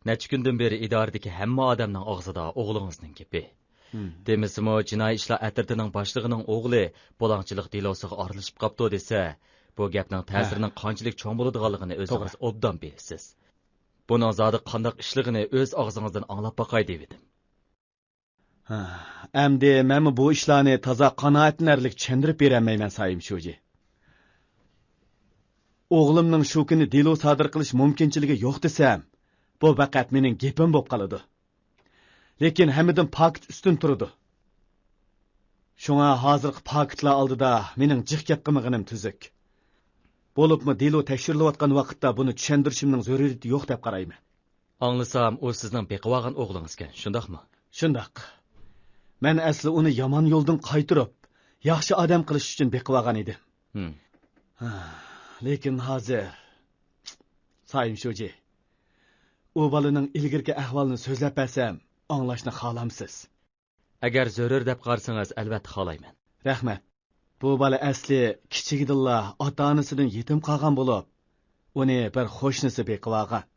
نەچچە كۈندىن بېرى ئىدارىدىكى ھەممە ئادەمنىڭ ئاغزىدا ئوغلىڭىزنىڭ گېپى. ھىم. دېمىسىمۇ، جىنايى ئىشلار ئەترىتىنىڭ باشلىقىنىڭ ئوغلى بۇلاڭچىلىق دېلوسىغا ئارىلىشىپ قاپتۇ دېسە، بۇ گەپنىڭ ھە. تەسىرىنىڭ قانچىلىك چوڭ بولىدىغانلىقىنى توغرا. ئۆزىڭىز ئوبدان بىلىسىز. بۇنىڭ زادى قانداق ئىشلىقىنى ئۆز ئاغزىڭىزدىن ئاڭلاپ باقاي دېۋىدىم. ھە، ئەمدى مەنمۇ بۇ ئىشلارنى تازا قانائەتلىنەرلىك چۈشەندۈرۈپ بېرەلمەيمەن، سايىم شۇجى. ئوغلۇمنىڭ شۇ كۈنى دېلو سادىر قىلىش مۇمكىنچىلىكى يوق دېسەم، بۇ پەقەت مېنىڭ گېپىم بولۇپ قالىدۇ. لېكىن ھەممىدىن پاكىت ئۈستۈن تۇرىدۇ. شۇڭا ھازىرقى پاكىتلار ئالدىدا مېنىڭ جىق گەپ قىلمىغىنىم تۈزۈك. بولۇپمۇ دېلو تەكشۈرۈلۈۋاتقان ۋاقىتتا بۇنى چۈشەندۈرۈشۈمنىڭ زۆرۈرىيىتى يوق دەپ قارايمەن. ئاڭلىسام، ئۇ سىزنىڭ بېقىۋالغان ئوغلىڭىزكەن، شۇنداقمۇ؟ شۇنداق. مەن ئەسلى ئۇنى يامان يولدىن قايتۇرۇپ، ياخشى ئادەم قىلىش ئۈچۈن بېقىۋالغان ئىدىم. ھىم. ھا، لېكىن ھازىر، سايىم شۇجى، ئۇ بالىنىڭ ئىلگىرىكى ئەھۋالىنى سۆزلەپ بەرسەم، ئاڭلاشنى خالامسىز؟ ئەگەر زۆرۈر دەپ قارىسىڭىز، ئەلۋەتتە خالايمەن. رەھمەت. بۇ بالا ئەسلى كىچىكىدىنلا ئاتا-ئانىسىدىن يېتىم قالغان بولۇپ، ئۇنى بىر قوشنىسى بېقىۋالغان.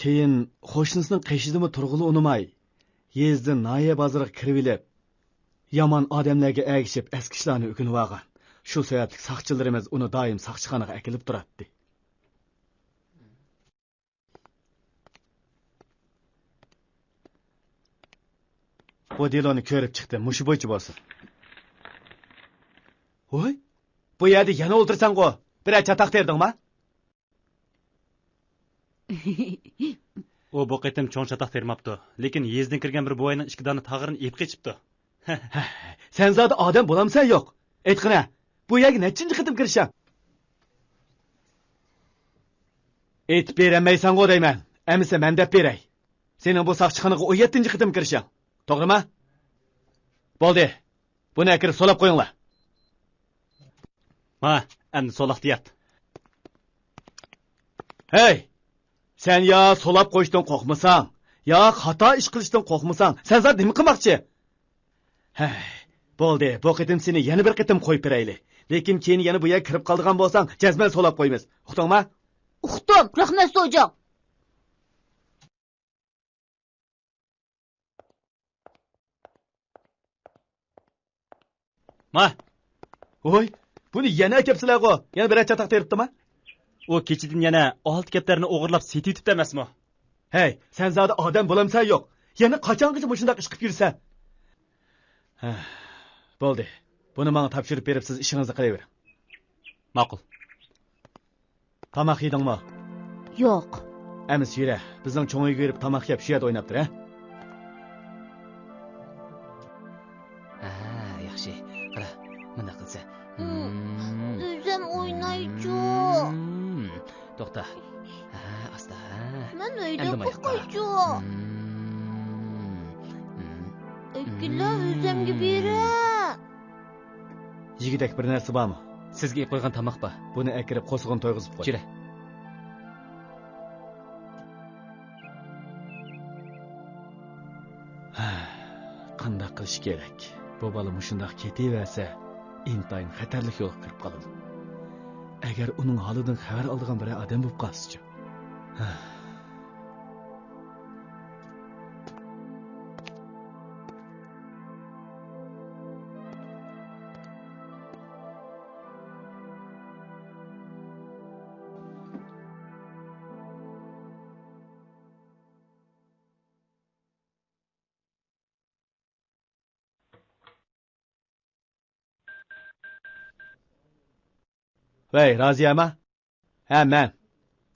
كېيىن قوشنىسىنىڭ قېشىدىمۇ تۇرغىلى ئۇنىماي، يېزىدىن ناھىيە بازىرىغا كىرىۋېلىپ، يامان ئادەملەرگە ئەگىشىپ، ئەسكى ئىشلارنى ئۆگىنىۋالغان. شۇ سەۋەبلىك ساقچىلىرىمىز ئۇنى دائىم ساقچىخانىغا ئەكېلىپ تۇراتتى. بۇ دېلونى كۆرۈپ چىقتىم، مۇشۇ بويىچە بولسۇن. ۋوي، بۇ يەردە يەنە ئولتۇرساڭغۇ، بىرەر چاتاق تېرىدىڭما؟ ئۇ بۇ قېتىم چوڭ چاتاق تېرىماپتۇ، لېكىن يېزىدىن كىرگەن بىر بوۋاينىڭ ئىككى دانە تاغىرىنى ئېلىپ قېچىپتۇ. سەن زادى ئادەم بولامسەن يوق؟ ئېيتقىنە، بۇ يەرگە نەچچىنچى قېتىم كىرىشىڭ؟ ئېيتىپ بېرەلمەيسەنغۇ دەيمەن. ئەمىسە مەن دەپ بېرەي. سېنىڭ بۇ ساقچىخانىغا ئون يەتتىنچى قېتىم كىرىشىڭ. توغرىمۇ؟ بولدى. بۇنى ئەكىرىپ سولاپ قويۇڭلار. ما، ئەمدى سولاقتا يات. ھەي! سەن يا سولاپ قويۇشتىن قورقمىساڭ، يا خاتا ئىش قىلىشتىن قورقمىساڭ، سەن زادى نېمە قىلماقچى؟ ھەي، بولدى، بۇ قېتىم سېنى يەنە بىر قېتىم قويۇپ بېرەيلى. لېكىن كېيىن يەنە بۇ يەرگە كىرىپ قالىدىغان بولساڭ، جەزمەن سولاپ قويىمىز. ئۇقتۇڭما؟ ئۇقتۇم، رەھمەت سوجاڭ. ما! ۋوي، بۇنى يەنە ئەكەپسىلەرغۇ؟ يەنە بىرەر چاتاق تېرىپتىما؟ ئۇ كېچىدىن يەنە ئالتە كەپتەرنى ئوغرىلاپ سېتىۋېتىپتۇ ئەمەسمۇ؟ ھەي، سەن زادى ئادەم بولامسەن يوق؟ يەنە قاچانغىچە مۇشۇنداق ئىش قىلىپ يۈرىسەن؟ ھە، بولدى. بۇنى ماڭا تاپشۇرۇپ بېرىپ، سىز ئىشىڭىزنى قىلىۋېرىڭ. ماقۇل. تاماق يېدىڭمۇ؟ يوق. ئەمىسە يۈرە، بىزنىڭ چوڭ ئۆيگە بېرىپ تاماق يەپ، شۇ يەردە ئويناپ تۇر، ھە؟ ھە، ياخشى. قارا، مۇنداق قىلسا. ئۆزەم ئوينايچۇ. توختا. ھە، ئاستا، ھە. مەن ئۆيدە ئۇخلايچۇ. ئەكىلە ئۆزەمگە بېرە. يېگۈدەك بىر نەرسە بارمۇ؟ سىزگە ئېلىپ قويغان تاماق بار. بۇنى ئەكىرىپ قورسىقىنى تويغۇزۇپ قوي. جۈرە. قانداق قىلىش كېرەك؟ بۇ بالا مۇشۇنداق كېتىۋەرسە، ئىنتايىن خەتەرلىك يولغا كىرىپ قالىدۇ. ئەگەر ئۇنىڭ ھالىدىن خەۋەر ئالىدىغان بىرەر ئادەم بولۇپ قالسىچۇ؟ ۋەي، رازىيەما؟ ھە، مەن.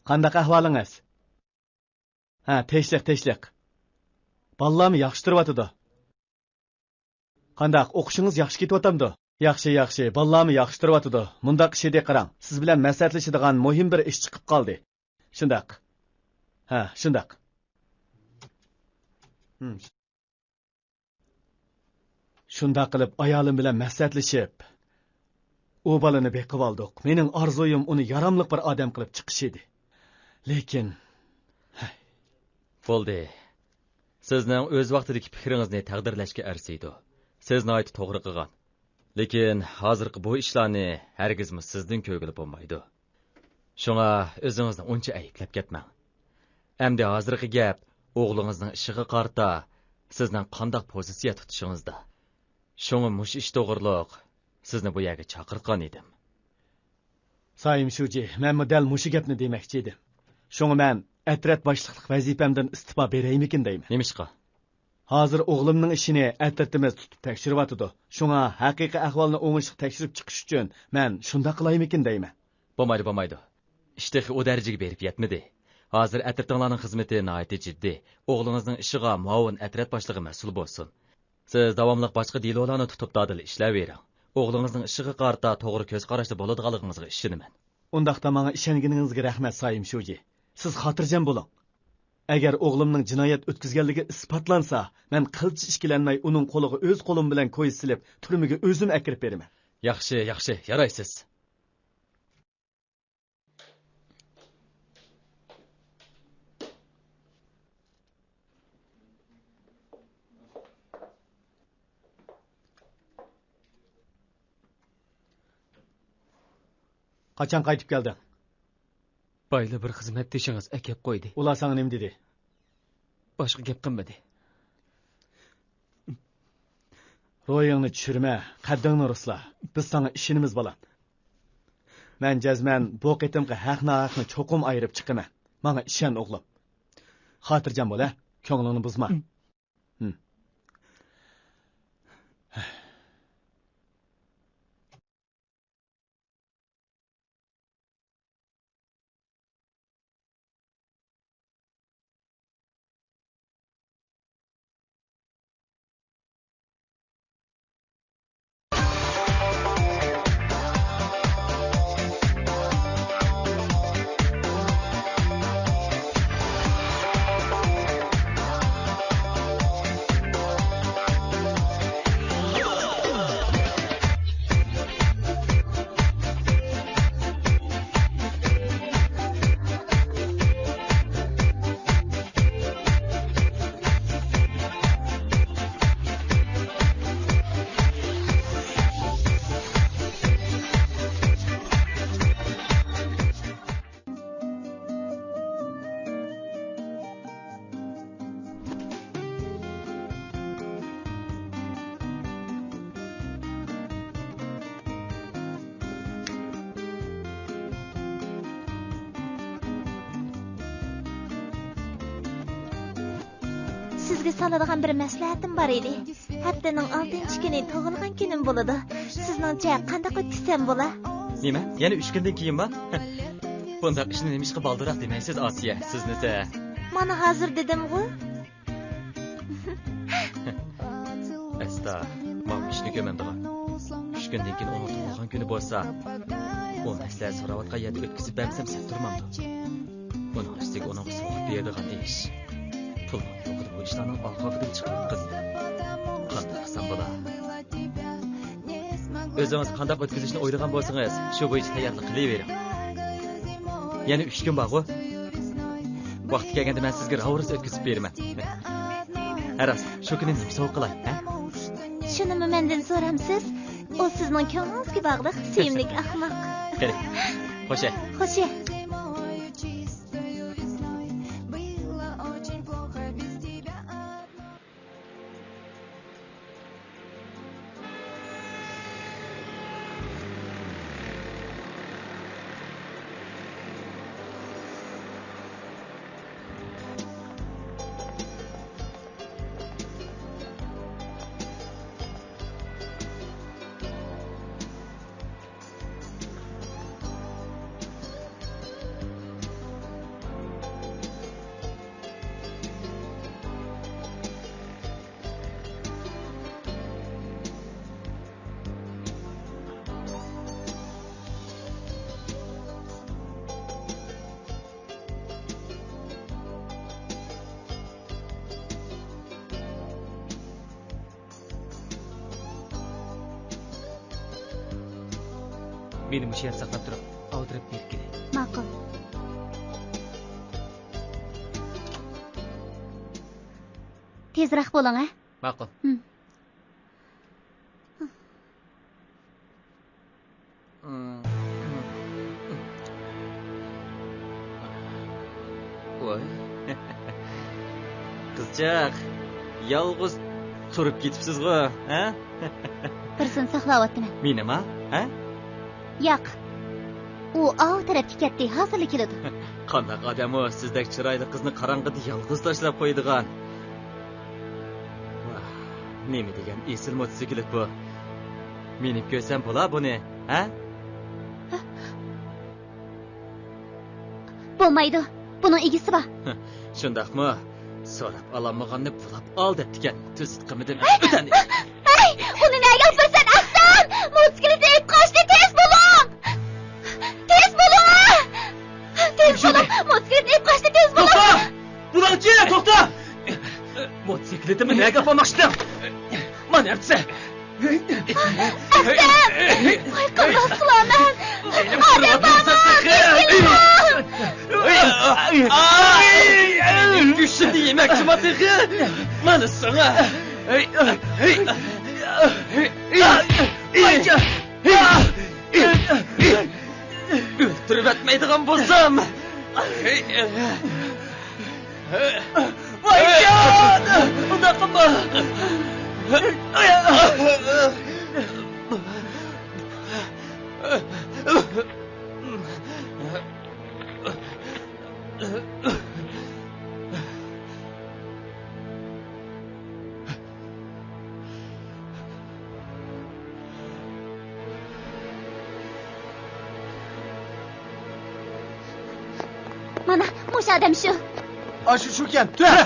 قانداق ئەھۋالىڭىز؟ ھە، تىنچلىق، تىنچلىق. بالىلارمۇ ياخشى تۇرۇۋاتىدۇ. قانداق، ئوقۇشىڭىز ياخشى كېتىۋاتامدۇ؟ ياخشى، ياخشى، بالىلارمۇ ياخشى تۇرۇۋاتىدۇ. مۇنداق ئىش ئىدى، قاراڭ، سىز بىلەن مەسلىھەتلىشىدىغان مۇھىم بىر ئىش چىقىپ قالدى. شۇنداق. ھە، شۇنداق. ھىم. شۇنداق قىلىپ، ئايالىم بىلەن مەسلىھەتلىشىپ، ئۇ بالىنى بېقىۋالدۇق. مېنىڭ ئارزۇيۇم ئۇنى ياراملىق بىر ئادەم قىلىپ چىقىش ئىدى. لېكىن، ھەي. بولدى. سىزنىڭ ئۆز ۋاقتىدىكى پىكرىڭىزنى تەقدىرلەشكە ئەرزىيدۇ. سىز ناھايىتى توغرا قىلغان. لېكىن ھازىرقى بۇ ئىشلارنى ھەرگىزمۇ سىزدىن كۆرگىلى بولمايدۇ. شۇڭا ئۆزىڭىزنى ئۇنچە ئەيىبلەپ كەتمەڭ. ئەمدى ھازىرقى گەپ ئوغلىڭىزنىڭ ئىشىغا قارىتا سىزنىڭ قانداق پوزىتسىيە تۇتۇشىڭىزدا. شۇڭا مۇشۇ ئىش توغرۇلۇق سىزنى بۇ يەرگە چاقىرتقان ئىدىم. سايىم شۇجى، مەنمۇ دەل مۇشۇ گەپنى دېمەكچى ئىدىم. شۇڭا مەن ئەترەت باشلىقلىق ۋەزىپەمدىن ئىستېپا بېرەيمىكىن دەيمەن. نېمىشقا؟ ھازىر ئوغلۇمنىڭ ئىشىنى ئەترىتىمىز تۇتۇپ تەكشۈرۈۋاتىدۇ. شۇڭا ھەقىقىي ئەھۋالنى ئوڭۇشلۇق تەكشۈرۈپ چىقىش ئۈچۈن مەن شۇنداق قىلايمىكىن دەيمەن. بولمايدۇ، بولمايدۇ. ئىش تېخى ئۇ دەرىجىگە بېرىپ يەتمىدى. ھازىر ئەترىتىڭلارنىڭ خىزمىتى ناھايىتى جىددىي. ئوغلىڭىزنىڭ ئىشىغا مۇئاۋىن ئەترەت باشلىقى مەسئۇل بولسۇن. سىز داۋاملىق باشقا دېلولارنى تۇتۇپ دادىل ئىشلەۋېرىڭ. ئوغلىڭىزنىڭ ئىشىغا قارىتا توغرا كۆز قاراشتا بولىدىغانلىقىڭىزغا ئىشىنىمەن. ئۇنداقتا ماڭا ئىشەنگىنىڭىزگە رەھمەت، سايىم شۇجى. سىز خاتىرجەم بولۇڭ. ئەگەر ئوغلۇمنىڭ جىنايەت ئۆتكۈزگەنلىكى ئىسپاتلانسا، مەن قىلچە ئىككىلەنمەي ئۇنىڭ قولىغا ئۆز قولۇم بىلەن كويزا سېلىپ، تۈرمىگە ئۆزۈم ئەكىرىپ بېرىمەن. ياخشى، ياخشى، يارايسىز. قاچان قايتىپ كەلدىڭ؟ بايلا بىر خىزمەتدىشىڭىز ئەكەپ قويدى. ئۇلار ساڭا نېمە دېدى؟ باشقا گەپ قىلمىدى. روھىڭنى چۈشۈرمە، قەددىڭنى رۇسلا. بىز ساڭا ئىشىنىمىز، بالام. مەن جەزمەن بۇ قېتىمقى ھەق-ناھەقنى چوقۇم ئايرىپ چىقىمەن. ماڭا ئىشەن، ئوغلۇم. خاتىرجەم بول، ھە؟ كۆڭلۈڭنى بۇزما. ھىم. سىزگە سالىدىغان بىر مەسلىھەتىم بار ئىدى. ھەپتىنىڭ ئالتىنچى كۈنى تۇغۇلغان كۈنۈم بولىدۇ. سىزنىڭچە قانداق ئۆتكۈزسەم بولا؟ نېمە؟ يەنە ئۈچ كۈندىن كېيىنمۇ؟ بۇنداق ئىشنى نېمىشقا بالدۇرراق دېمەيسىز، ئاسىيە؟ سىزنىسە. مانا ھازىر دېدىمغۇ. ئەستا، ماۋۇ ئىشنى كۆرمەمدىغان. ئۈچ كۈندىن كېيىن ئۇنىڭ تۇغۇلغان كۈنى بولسا، ئۇ مەسلىھەت سوراۋاتقان يەردە ئۆتكۈزۈپ بەرمىسەم سەت تۇرمامدۇ؟ ئۇنىڭ ئۈستىگە ئۇنىڭغا سوۋغا بېرىدىغان ئىش. پۇلنىڭ يوقىدا بۇ ئىشلارنىڭ ئالقاقىدىن چىقىپ قىز. قانداق قىلسام بولا؟ ئۆزىڭىز قانداق ئۆتكۈزۈشنى ئويلىغان بولسىڭىز، شۇ بويىچە تەييارلىق قىلىۋېرىڭ. يەنە ئۈچ كۈن بارغۇ؟ ۋاقتى كەلگەندە مەن سىزگە راۋۇرۇس ئۆتكۈزۈپ بېرىمەن. ھە راست، شۇ كۈنى نېمە سوۋغا قىلاي، ھە؟ شۇنىمۇ مەندىن سورامسىز؟ ئۇ سىزنىڭ كۆڭلىڭىزگە باغلىق، سۆيۈملۈك ئاخماق. قېنى، خوشە. خوشە. مېنى مۇشۇ يەردە ساقلاپ تۇرۇڭ. ئاۋۇ تەرەپكە بېرىپ كېلەي. ماقۇل. تېزرەك بولۇڭ، ھە؟ ماقۇل. ھىم. ۋاي. قىزچاق، يالغۇز تۇرۇپ كېتىپسىزغۇ، ھە؟ بىرسىنى ساقلاۋاتىمەن. مېنىما، ھە؟ ياق. ئۇ ئاۋۇ تەرەپكە كەتتى، ھازىرلا كېلىدۇ. قانداق ئادەم ئۇ، سىزدەك چىرايلىق قىزنى قاراڭغۇدا يالغۇز تاشلاپ قويىدىغان؟ ۋاھ، نېمە دېگەن ئېسىل موتوسىكلىت بۇ! مىنىپ كۆرسەم بولا بۇنى، ھە؟ بولمايدۇ. بۇنىڭ ئىگىسى بار. شۇنداقمۇ؟ سوراپ ئالالمىغاننى بۇلاپ ئال دەپتىكەن. تۈزۈت قىلمىدىم. ئۆتەنى. ھەي، ئۇنى نەگە ئاپىرىسەن، ئەھسان؟ موتوسىكلىتنى ئېلىپ قاچتى، تېز بولۇڭ! تېز بولۇڭ! تېز بولۇڭ! موتوسىكلىتنى ئېلىپ قاچتى، تېز بولۇڭ! توختا! بۇلاڭچى، توختا! موتوسىكلىتىمنى نەگە ئاپارماقچىدىڭ؟ مانا ئەپسە! ئەختەم! ۋاي، قانداق قىلارمەن؟ ئادەم بارمۇ؟ تېز كېلىڭ! كۈچۈمنى يېمەكچىما تېخى؟ مانا ساڭا! ئۆلتۈرۈۋەتمەيدىغان بولسام! ۋايجان! ئۇنداق قىلما! مانا، مۇشۇ ئادەم شۇ. ئاشۇ شۇكەن، تۈرە!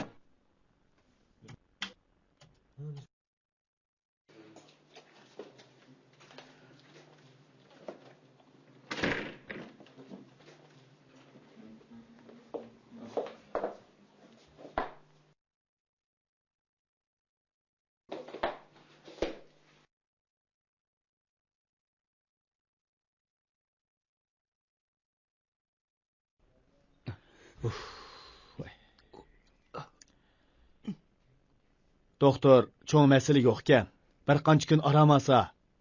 دوختۇر، چوڭ مەسىلە يوقكەن. بىر قانچە كۈن ئارام ئالسا،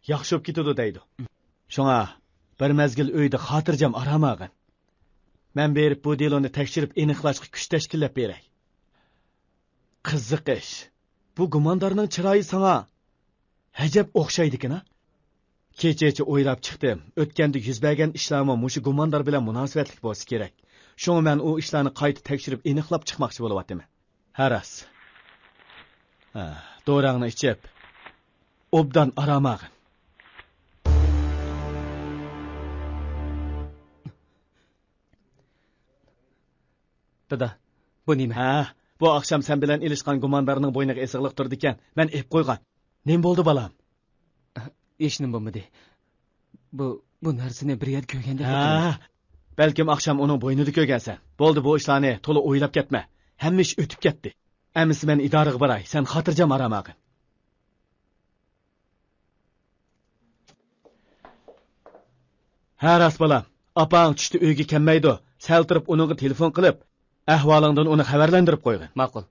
ياخشى بولۇپ كېتىدۇ دەيدۇ. شۇڭا بىر مەزگىل ئۆيدە خاتىرجەم ئارام ئالغىن. مەن بېرىپ بۇ دېلونى تەكشۈرۈپ ئېنىقلاشقا كۈچ تەشكىللەپ بېرەي. قىزىق ئىش، بۇ گۇماندارنىڭ چىرايى ساڭا ئەجەب ئوخشايدىكىنا. كېچىچە ئويلاپ چىقتىم، ئۆتكەندە يۈز بەرگەن ئىشلارمۇ مۇشۇ گۇماندار بىلەن مۇناسىۋەتلىك بولسا كېرەك. شۇڭا مەن ئۇ ئىشلارنى قايتا تەكشۈرۈپ ئېنىقلاپ چىقماقچى بولۇۋاتىمەن. ھە راست. ھە، دورىڭنى ئىچىپ، ئوبدان ئارام ئالغىن. دادا، بۇ نېمە؟ ھە، بۇ ئاخشام سەن بىلەن ئېلىشقان گۇماندارنىڭ بوينىغا ئېسىقلىق تۇرىدىكەن. مەن ئېلىپ قويغان. نېمە بولدى، بالام؟ ھېچنېمە بولمىدى. بۇ، بۇ نەرسىنى بىر يەردە كۆرگەندەك ھە، بىلدىم. بەلكىم ئاخشام ئۇنىڭ بوينىدا كۆرگەنسەن. بولدى، بۇ ئىشلارنى تولا ئويلاپ كەتمە. ھەممە ئىش ئۆتۈپ كەتتى. ئەمىسە مەن ئىدارىگە باراي، سەن خاتىرجەم ئارام ئالغىن. ھە، راست بالام. ئاپاڭ چۈشتە ئۆيگە كەلمەيدۇ. سەل تۇرۇپ ئۇنىڭغا تېلېفون قىلىپ، ئەھۋالىڭدىن ئۇنى خەۋەرلەندۈرۈپ قويغىن. ماقۇل.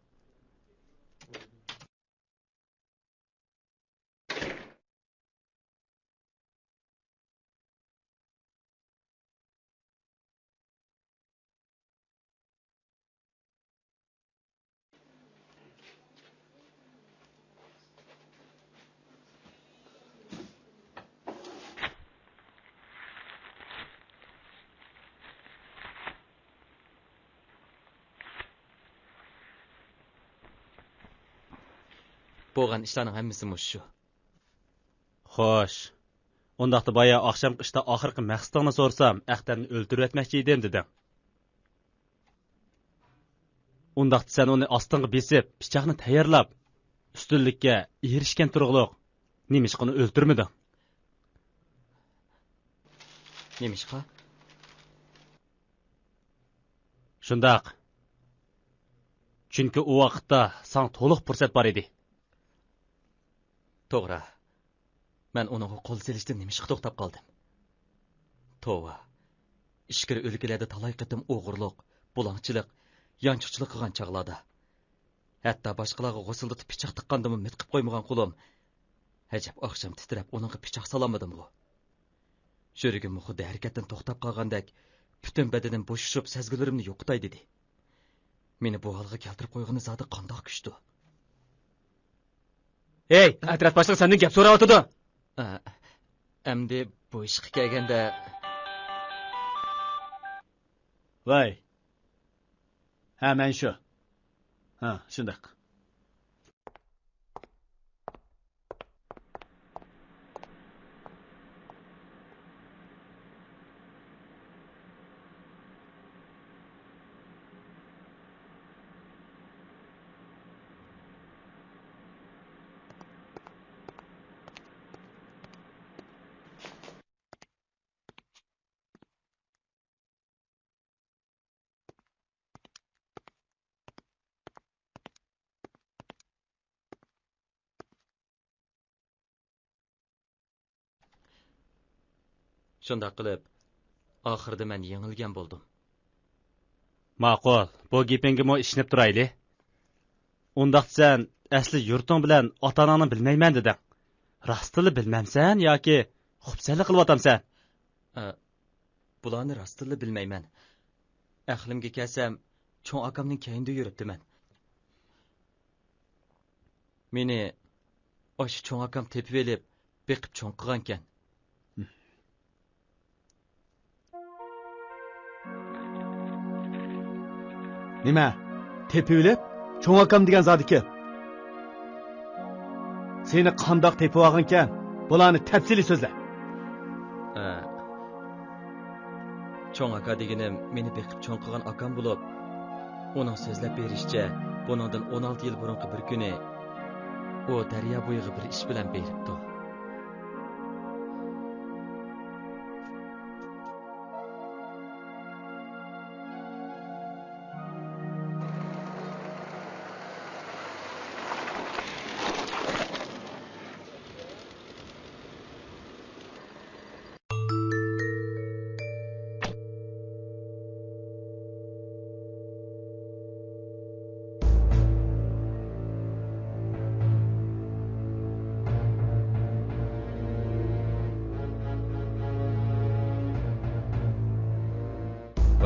بولغان ئىشلارنىڭ ھەممىسى مۇشۇ. خوش. ئۇنداقتا بايا ئاخشامقى ئىشتا ئاخىرقى مەقسىتىڭنى سورىسام، ئەختەمنى ئۆلتۈرۈۋەتمەكچى ئىدىم دېدىڭ. ئۇنداقتا سەن ئۇنى ئاستىڭغا بېسىپ، پىچاقنى تەييارلاپ، ئۈستۈنلۈككە ئېرىشكەن تۇرۇقلۇق. نېمىشقا ئۇنى ئۆلتۈرمىدىڭ؟ نېمىشقا؟ شۇنداق. چۈنكى ئۇ ۋاقىتتا ساڭا تولۇق پۇرسەت بار ئىدى. توغرا. مەن ئۇنىڭغا قول سېلىشتىن نېمىشقا توختاپ قالدىم؟ توۋا. ئىچكىرى ئۆلكىلەردە تالاي قېتىم ئوغرىلىق، بۇلاڭچىلىق، يانچۇقچىلىق قىلغان چاغلاردا، ھەتتا باشقىلارغا غۇسۇلدىتىپ پىچاق تىققاندىمۇ مىتقىپ قويمىغان قولۇم، ئەجەب ئاخشام تىترەپ ئۇنىڭغا پىچاق سالالمىدىمغۇ؟ يۈرىكىممۇ خۇددى ھەرىكەتتىن توختاپ قالغاندەك، پۈتۈن بەدىنىم بوشىشىپ، سەزگۈلىرىمنى يوقىتاي دېدى. مېنى بۇ ھالغا كەلتۈرۈپ قويغىنى زادى قانداق كۈچتۇ؟ ھەي، ئەترەت باشلىقى سەندىن گەپ سوراۋاتىدۇ. ئە، ئەمدى بۇ ئىشقا كەلگەندە. ۋاي. ھە، مەن شۇ. ھە، شۇنداق. شۇنداق قىلىپ، ئاخىرىدا مەن يېڭىلگەن بولدۇم. ماقۇل، بۇ گېپىڭگىمۇ ئىشىنىپ تۇرايلى. ئۇنداقتا سەن ئەسلى يۇرتۇڭ بىلەن ئاتا-ئاناڭنى بىلمەيمەن دېدىڭ. راستتىنلا بىلمەمسەن ياكى خۇپسەنلىك قىلىۋاتامسەن؟ ئە، بۇلارنى راستتىنلا بىلمەيمەن. ئەقلىمگە كەلسەم، چوڭ ئاكامنىڭ كەينىدە يۈرۈپتىمەن. مېنى ئاشۇ چوڭ ئاكام تېپىۋېلىپ، بېقىپ چوڭ قىلغانىكەن. نېمە؟ تېپىۋېلىپ؟ چوڭ ئاكام دېگەن زادى كىم؟ سېنى قانداق تېپىۋالغانىكەن؟ بۇلارنى تەپسىلىي سۆزلە. ئە، چوڭ ئاكا دېگىنىم مېنى بېقىپ چوڭ قىلغان ئاكام بولۇپ، ئۇنىڭ سۆزلەپ بېرىشىچە، بۇنىڭدىن ئون ئالتە يىل بۇرۇنقى بىر كۈنى ئۇ دەريا بويىغا بىر ئىش بىلەن بېرىپتۇ.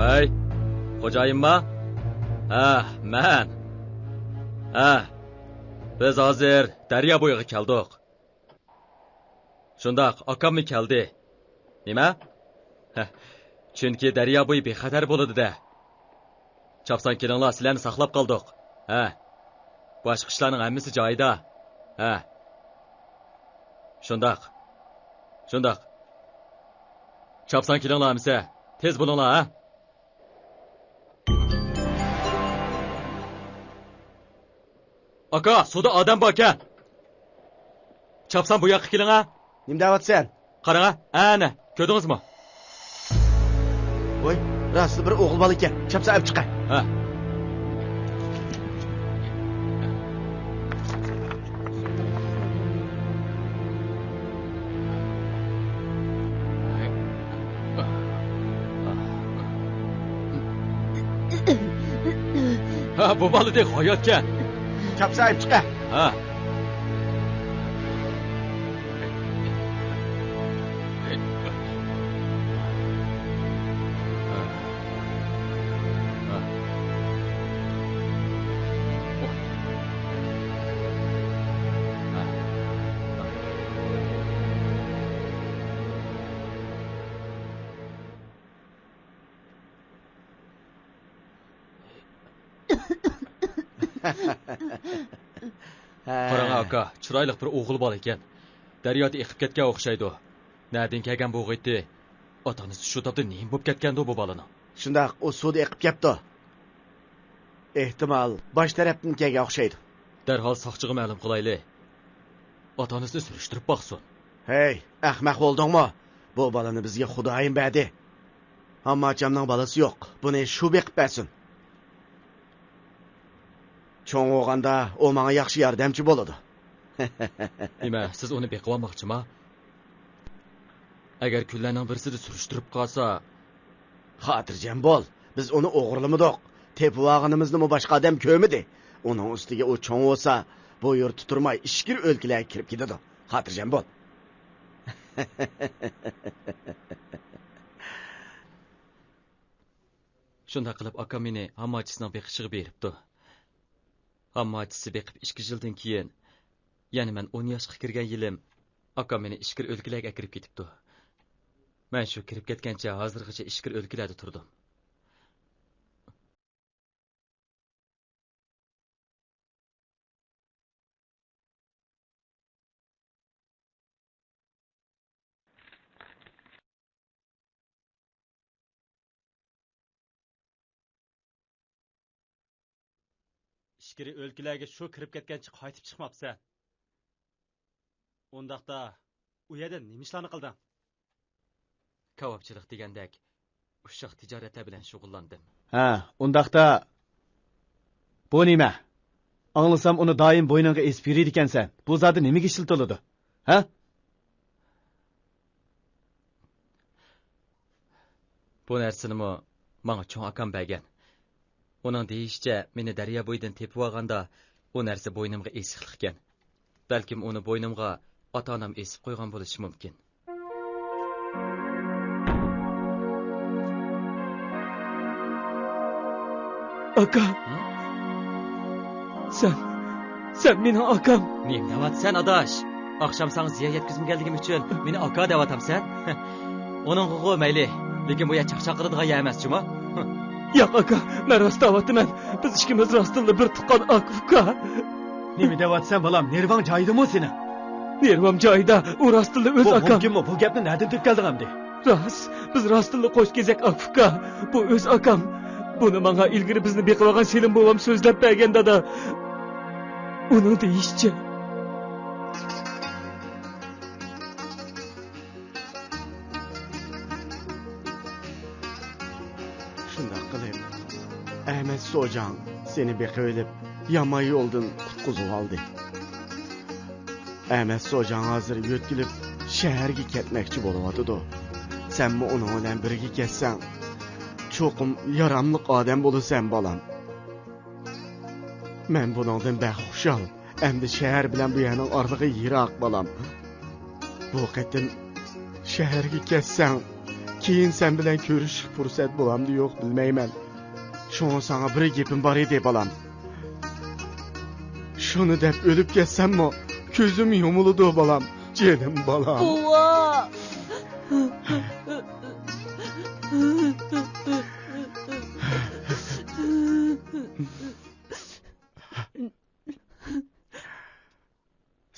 ۋەي، خوجايىنما؟ ھە، مەن. ھە، بىز ھازىر دەريا بويىغا كەلدۇق. شۇنداق، ئاكاممۇ كەلدى. نېمە؟ ھە، چۈنكى دەريا بويى بىخەتەر بولىدۇ-دە. چاپسان كېلىڭلار، سىلەرنى ساقلاپ قالدۇق. ھە. باشقا ئىشلارنىڭ ھەممىسى جايىدا. ھە. شۇنداق. شۇنداق. چاپسان كېلىڭلار ئەمىسە. تېز بولۇڭلار، ھە. ئاكا، سۇدا ئادەم باركەن. چاپسان بۇ ياققا كېلىڭە. نېمە دەۋاتىسەن؟ قاراڭە، ئەنە، كۆردىڭىزمۇ؟ ۋوي، راستلا بىر ئوغۇل بالا ئىكەن. چاپسان ئەپ چىقە. ھە. ھە، بۇ بالىدەك ھاياتكەن. چاپسان ئېلىپ چىقە. ھە. قاراڭ ئاكا، چىرايلىق بىر ئوغۇل بالا ئىكەن. دەريادا ئېقىپ كەتكەن ئوخشايدۇ. نەدىن كەلگەن بۇ غىتى؟ ئاتا-ئانىسى شۇ تاپتا نېمە بولۇپ كەتكەندۇ بۇ بالىنىڭ؟ شۇنداق، ئۇ سۇدا ئېقىپ كەپتۇ. ئېھتىمال، باش تەرەپتىن كەلگەن ئوخشايدۇ. دەرھال ساقچىغا مەلۇم قىلايلى. ئاتا-ئانىسىنى سۈرۈشتۈرۈپ باقسۇن. ھەي، ئەخمەق بولدۇڭمۇ؟ بۇ بالىنى بىزگە خۇدايىم بەردى. ئامما ئاچامنىڭ بالىسى يوق. بۇنى شۇ بېقىپ بەرسۇن. چوڭ بولغاندا ئۇ ماڭا ياخشى ياردەمچى بولىدۇ. نېمە، سىز ئۇنى بېقىۋالماقچىما؟ ئەگەر كۈنلەرنىڭ بىرسىدە سۈرۈشتۈرۈپ قالسا. خاتىرجەم بول، بىز ئۇنى ئوغرىلىمىدۇق. تېپىۋالغىنىمىزنىمۇ باشقا ئادەم كۆرمىدى. ئۇنىڭ ئۈستىگە ئۇ چوڭ بولسا، بۇ يۇرتتا تۇرماي ئىچكىرى ئۆلكىلەرگە كىرىپ كېتىدۇ. خاتىرجەم بول. شۇنداق قىلىپ ئاكام مېنى ھامماچىسىنىڭ بېقىشىغا بېرىپتۇ. ھامماچىسى بېقىپ ئىككى يىلدىن كېيىن، يەنى مەن ئون ياشقا كىرگەن يىلىم، ئاكام مېنى ئىچكىرى ئۆلكىلەرگە ئەكىرىپ كېتىپتۇ. مەن شۇ كىرىپ كەتكەنچە ھازىرغىچە ئىچكىرى ئۆلكىلەردە تۇردۇم. ئىچكىرى ئۆلكىلەرگە شۇ كىرىپ كەتكەنچە قايتىپ چىقماپسەن. ئۇنداقتا، ئۇ يەردە نېمە ئىشلارنى قىلدىڭ؟ كاۋاپچىلىق دېگەندەك ئۇششاق تىجارەتلەر بىلەن شۇغۇللاندىم. ھە، ئۇنداقتا، بۇ نېمە؟ ئاڭلىسام، ئۇنى دائىم بوينۇڭغا ئېسىپ يۈرىدىكەنسەن. بۇ زادى نېمىگە ئىشلىتىلىدۇ؟ ھە؟ بۇ نەرسىنىمۇ ماڭا چوڭ ئاكام بەرگەن. ئۇنىڭ دېيىشىچە، مېنى دەريا بويىدىن تېپىۋالغاندا، ئۇ نەرسە بوينۇمغا ئېسىقلىقكەن. بەلكىم ئۇنى بوينۇمغا ئاتا-ئانام ئېسىپ قويغان بولۇشى مۇمكىن. ئاكا! ھە؟ سەن، سەن مېنىڭ ئاكام! نېمە دەۋاتىسەن، ئاداش؟ ئاخشام ساڭا زىيان يەتكۈزمىگەنلىكىم ئۈچۈن مېنى ئاكا دەۋاتامسەن؟ ئۇنىڭغىغۇ مەيلى، لېكىن بۇ يەر چاقچاق قىلىدىغان يەر ئەمەس جۇمۇ. ياق، ئاكا، مەن راست دەۋاتىمەن. بىز ئىككىمىز راستتىنلا بىر تۇغقان ئاكا-ئۇكا. نېمە دەۋاتىسەن، بالام؟ نېرۋاڭ جايىدىمۇ سېنىڭ؟ نېرۋام جايىدا، ئۇ راستتىنلا ئۆز بۇ ئاكام. مۇمكىنمۇ؟ بۇ گەپنى نەدىن تۆكۈپ كەلدىڭ ئەمدى؟ راست، بىز راستتىنلا قوش كېزەك ئاكا-ئۇكا. بۇ ئۆز ئاكام. بۇنى ماڭا ئىلگىرى بىزنى بېقىۋالغان سېلىم بوۋام سۆزلەپ بەرگەن، دادا. ئۇنىڭ دېيىشىچە. شۇنداق قىلىپ، ئەمەت سوجاڭ سېنى بېقىۋېلىپ، يامان يولدىن قۇتقۇزۇۋالدى. ئەمەت سوجاڭ ھازىر يۆتكىلىپ، شەھەرگە كەتمەكچى بولۇۋاتىدۇ. سەنمۇ ئۇنىڭ بىلەن بىرگە كەتسەڭ، چوقۇم ياراملىق ئادەم بولىسەن، بالام. مەن بۇنىڭدىن بەك خۇشال. ئەمدى شەھەر بىلەن بۇ يەرنىڭ ئارىلىقى يىراق، بالام. بۇ قېتىم شەھەرگە كەتسەڭ، كېيىن سەن بىلەن كۆرۈشۈشكە پۇرسەت بولامدۇ يوق بىلمەيمەن. شۇڭا ساڭا بىر گېپىم بار ئىدى، بالام. شۇنى دەپ ئۆلۈپ كەتسەممۇ، كۆزۈم يۇمۇلىدۇ، بالام. جېنىم بالام. بوۋا!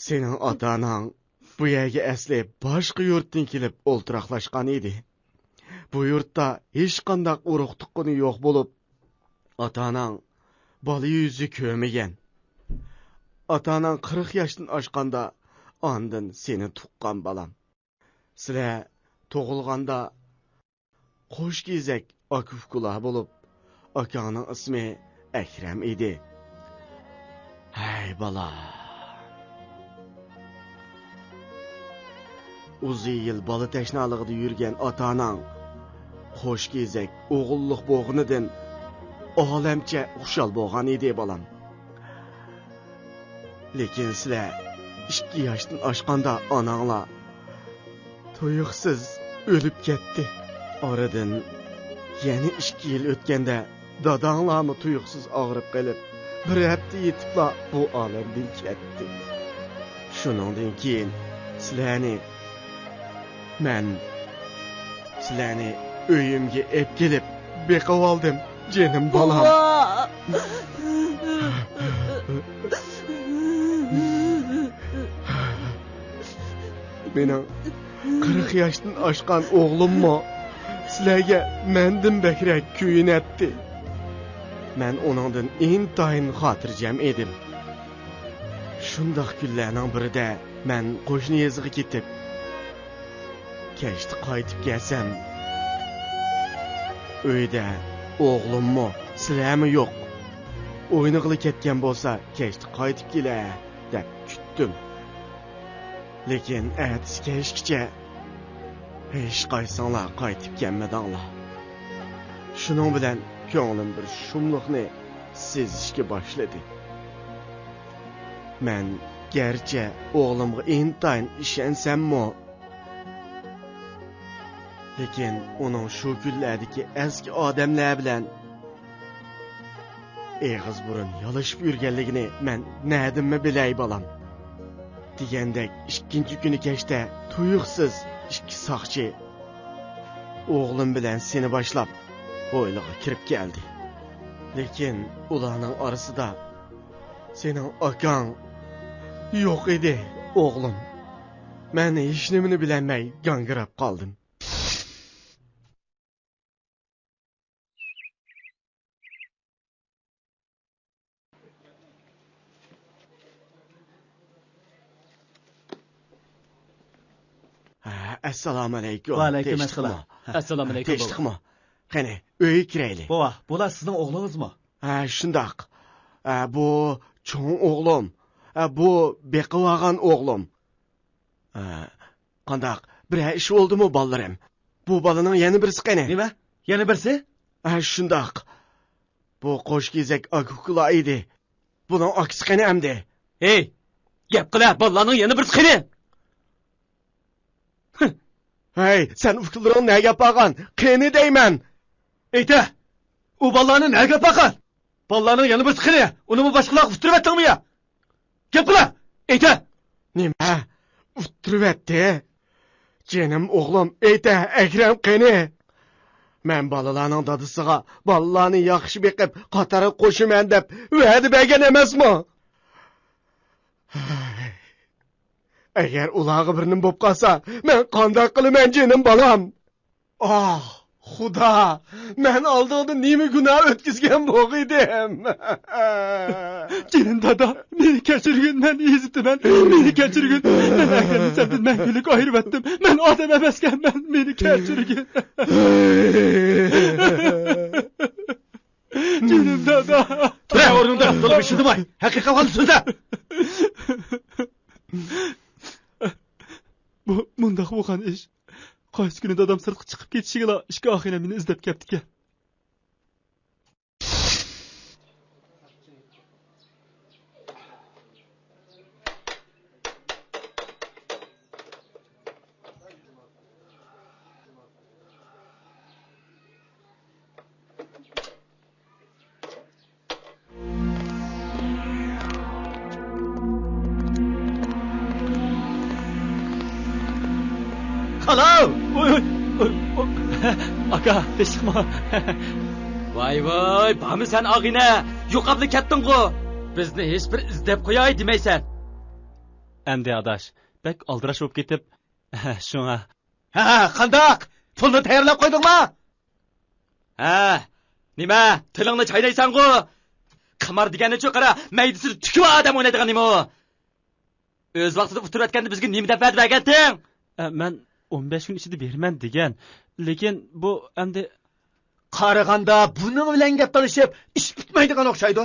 سېنىڭ ئاتا-ئاناڭ بۇ يەرگە ئەسلى باشقا يۇرتتىن كېلىپ ئولتۇراقلاشقان ئىدى. بۇ يۇرتتا ھېچقانداق ئۇرۇق-تۇغقىنى يوق بولۇپ، ئاتا-ئاناڭ بالا يۈزى كۆرمىگەن. ئاتا-ئاناڭ قىرىق ياشتىن ئاشقاندا، ئاندىن سېنى تۇغقان، بالام. سىلەر تۇغۇلغاندا قوش كېزەك ئاكا-ئۇكىلار بولۇپ، ئاكاڭنىڭ ئىسمى ئەكرەم ئىدى. ھەي بالا! ئۇزۇن يىل بالا تەشنالىقىدا يۈرگەن ئاتا-ئاناڭ قوش كېزەك ئوغۇللۇق بولغىنىدىن ئالەمچە خۇشال بولغان ئىدى، بالام. لېكىن سىلەر ئىككى ياشتىن ئاشقاندا ئاناڭلار تۇيۇقسىز ئۆلۈپ كەتتى. ئارىدىن يەنە ئىككى يىل ئۆتكەندە، داداڭلارمۇ تۇيۇقسىز ئاغرىپ قېلىپ، بىر ھەپتە يېتىپلا بۇ ئالەمدىن كەتتى. شۇنىڭدىن كېيىن سىلەرنى مەن سىلەرنى ئۆيۈمگە ئېلىپ كېلىپ بېقىۋالدىم، جېنىم بالام. بوۋا! مېنىڭ قىرىق ياشتىن ئاشقان ئوغلۇممۇ سىلەرگە مەندىن بەكرەك كۆيۈنەتتى. مەن ئۇنىڭدىن ئىنتايىن خاتىرجەم ئىدىم. شۇنداق كۈنلەرنىڭ بىرىدە مەن قوشنا يېزىغا كېتىپ، كەچتە قايتىپ كەلسەم، ئۆيدە ئوغلۇممۇ، سىلەرمۇ يوق. ئوينىغىلى كەتكەن بولسا، كەچتە قايتىپ كېلەر، دەپ كۈتتۈم. لېكىن ئەتىسى كەچكىچە ھېچقايسىڭلار قايتىپ كەلمىدىڭلار. شۇنىڭ بىلەن كۆڭلۈم بىر شۇملۇقنى سېزىشكە باشلىدى. مەن گەرچە ئوغلۇمغا ئىنتايىن ئىشەنسەممۇ، لېكىن ئۇنىڭ شۇ كۈنلەردىكى ئەسكى ئادەملەر بىلەن ئېغىز بۇرۇن يالىشىپ يۈرگەنلىكىنى مەن نەدىنمۇ بىلەي، بالام؟ دېگەندەك، ئىككىنچى كۈنى كەچتە تۇيۇقسىز ئىككى ساقچى ئوغلۇم بىلەن سېنى باشلاپ ھويلىغا كىرىپ كەلدى. لېكىن ئۇلارنىڭ ئارىسىدا سېنىڭ ئاكاڭ يوق ئىدى، ئوغلۇم. مەن ھېچنېمىنى بىلەلمەي گاڭگىراپ قالدىم. ھە، ئەسسالامۇئەلەيكۇم. ۋەئەلەيكۇم ئەسسالام. تىنچلىقمۇ؟ ئەسسالامۇئەلەيكۇم، بوۋا. تىنچلىقمۇ؟ قېنى، ئۆيگە كىرەيلى. بوۋا، بۇلار سىزنىڭ ئوغلىڭىزمۇ؟ ھە، شۇنداق. ھە، بۇ چوڭ ئوغلۇم. ھە، بۇ بېقىۋالغان ئوغلۇم. ھە، قانداق، بىرەر ئىش بولدىمۇ، بالىلىرىم؟ بۇ بالىنىڭ يەنە بىرسى قېنى؟ نېمە؟ يەنە بىرسى؟ ھە، شۇنداق. بۇ قوش كېزەك ئاكا-ئۇكىلار ئىدى. بۇنىڭ ئاكىسى قېنى ئەمدى؟ ھېي، گەپ قىلە، بالىلارنىڭ يەنە بىرسى قېنى؟ ھەي، سەن ئۇكىلىرىڭ نەگە ئاپارغان؟ قېنى دەيمەن! ئېيتە! ئۇ بالىلارنى نەگە ئاپارغان؟ بالىلارنىڭ يەنە بىرسى قېنى؟ ئۇنىمۇ باشقىلارغا ئۇتتۇرۇۋەتتىڭمۇ يا؟ گەپ قىلە! ئېيتە! نېمە؟ ئۇتتۇرۇۋەتتى؟ جېنىم ئوغلۇم، ئېيتە، ئەكرەم قېنى؟ مەن بالىلارنىڭ دادىسىغا بالىلارنى ياخشى بېقىپ، قاتارغا قوشىمەن دەپ ۋەدە بەرگەن ئەمەسمۇ؟ ئەگەر ئۇلارغا بىر نېمە بولۇپ قالسا، مەن قانداق قىلىمەن، جېنىم بالام؟ ئاھ، خۇدا، مەن ئالدىڭدا نېمە گۇناھ ئۆتكۈزگەن بولغىيدىم؟ جېنىم دادا، مېنى كەچۈرگىن، مەن ئېزىتىمەن، مېنى كەچۈرگىن. مەن ئەكرەمنى سەندىن مەڭگۈلۈك ئايرىۋەتتىم. مەن ئادەم ئەمەسكەنمەن، مېنى كەچۈرگىن. جېنىم دادا. تۇرە ئورنۇڭدا، تولا بېشىندىماي. ھەقىقەت ھالدا سۆزلە. بۇ مۇنداق بولغان ئىش. قايسى كۈنى دادام سىرتقا چىقىپ كېتىشىگىلا ئىككى ئاغىنەم مېنى ئىزدەپ كەپتىكەن. خالاۋ! ۋوي، ۋوي، ۋوي، ۋوي. ئاكا، تىنچلىقمۇ؟ ۋاي، ۋاي، بارمۇ سەن ئاغىنە؟ يوقاپلا كەتتىڭغۇ؟ بىزنى ھېچبىر ئىزدەپ قوياي دېمەيسەن. ئەمدى ئاداش، بەك ئالدىراش بولۇپ كېتىپ، شۇڭا. ھە، قانداق؟ پۇلنى تەييارلاپ قويدۇڭما؟ ھە، نېمە، تىلىڭنى چاينايسەنغۇ؟ قىمار دېگەننىچۇ قارا، مەيدىسىدە تۈكى بار ئادەم ئوينايدىغان نېمە ئۇ؟ ئۆز ۋاقتىدا ئۇتتۇرۇۋەتكەندە بىزگە نېمە دەپ ۋەدە بەرگەنتىڭ؟ ئە، مەن ئون بەش كۈن ئىچىدە بېرىمەن دېگەن. لېكىن بۇ ئەمدى. قارىغاندا بۇنىڭ بىلەن گەپ تالىشىپ ئىش پۈتمەيدىغان ئوخشايدۇ.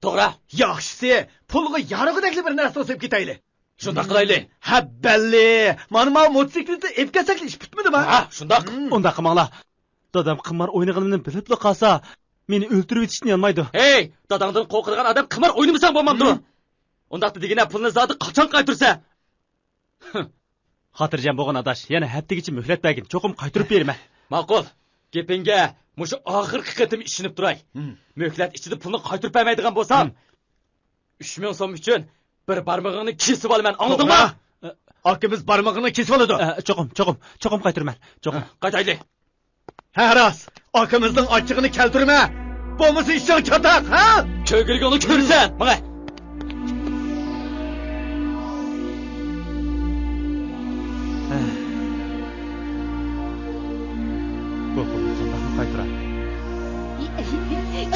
توغرا. ياخشىسى، پۇلغا يارىغۇدەكلا بىر نەرسە توسۇپ كېتەيلى. شۇنداق قىلايلى. ھە، بەللى. مانا ماۋۇ موتوسىكلىتنى ئېلىپ كەلسەكلا ئىش پۈتمىدىما؟ ھە، شۇنداق. ھىم. ئۇنداق قىلماڭلار. دادام قىمار ئوينىغىنىمنى بىلىپلا قالسا، مېنى ئۆلتۈرۈۋېتىشتىن يانمايدۇ. ھەي، داداڭدىن قورقىدىغان ئادەم قىمار ئوينىمىساڭ بولمامدۇ؟ ھىم. ئۇنداقتا دېگىنە پۇلنى زادى قاچان قايتۇرىسەن؟ خاتىرجەم بولغىن ئاداش، يەنە ھەپتىگىچە مۆھلەت بەرگىن، چوقۇم قايتۇرۇپ بېرىمەن. ماقۇل، گېپىڭگە مۇشۇ ئاخىرقى قېتىم ئىشىنىپ تۇراي. ھىم. مۆھلەت ئىچىدە پۇلنى قايتۇرۇپ بەرمەيدىغان بولسام، ھىم. ئۈچ مىڭ سوم ئۈچۈن بىر بارمىقىڭنى كېسىۋالىمەن، ئاڭلىدىڭما؟ توغرا. ئاكىمىز بارمىقىڭنى كېسىۋالىدۇ. ئە، چوقۇم، چوقۇم، چوقۇم قايتۇرىمەن. چوقۇم. ھە، قايتايلى. ھە، راست. ئاكىمىزنىڭ ئاچچىقىنى كەلتۈرمە. بولمىسا ئىشىڭ چاتاق، ھە؟ كۆرگۈلۈكۈڭنى كۆرىسەن. ماڭە. بۇ پۇلنى قانداقمۇ قايتۇراي؟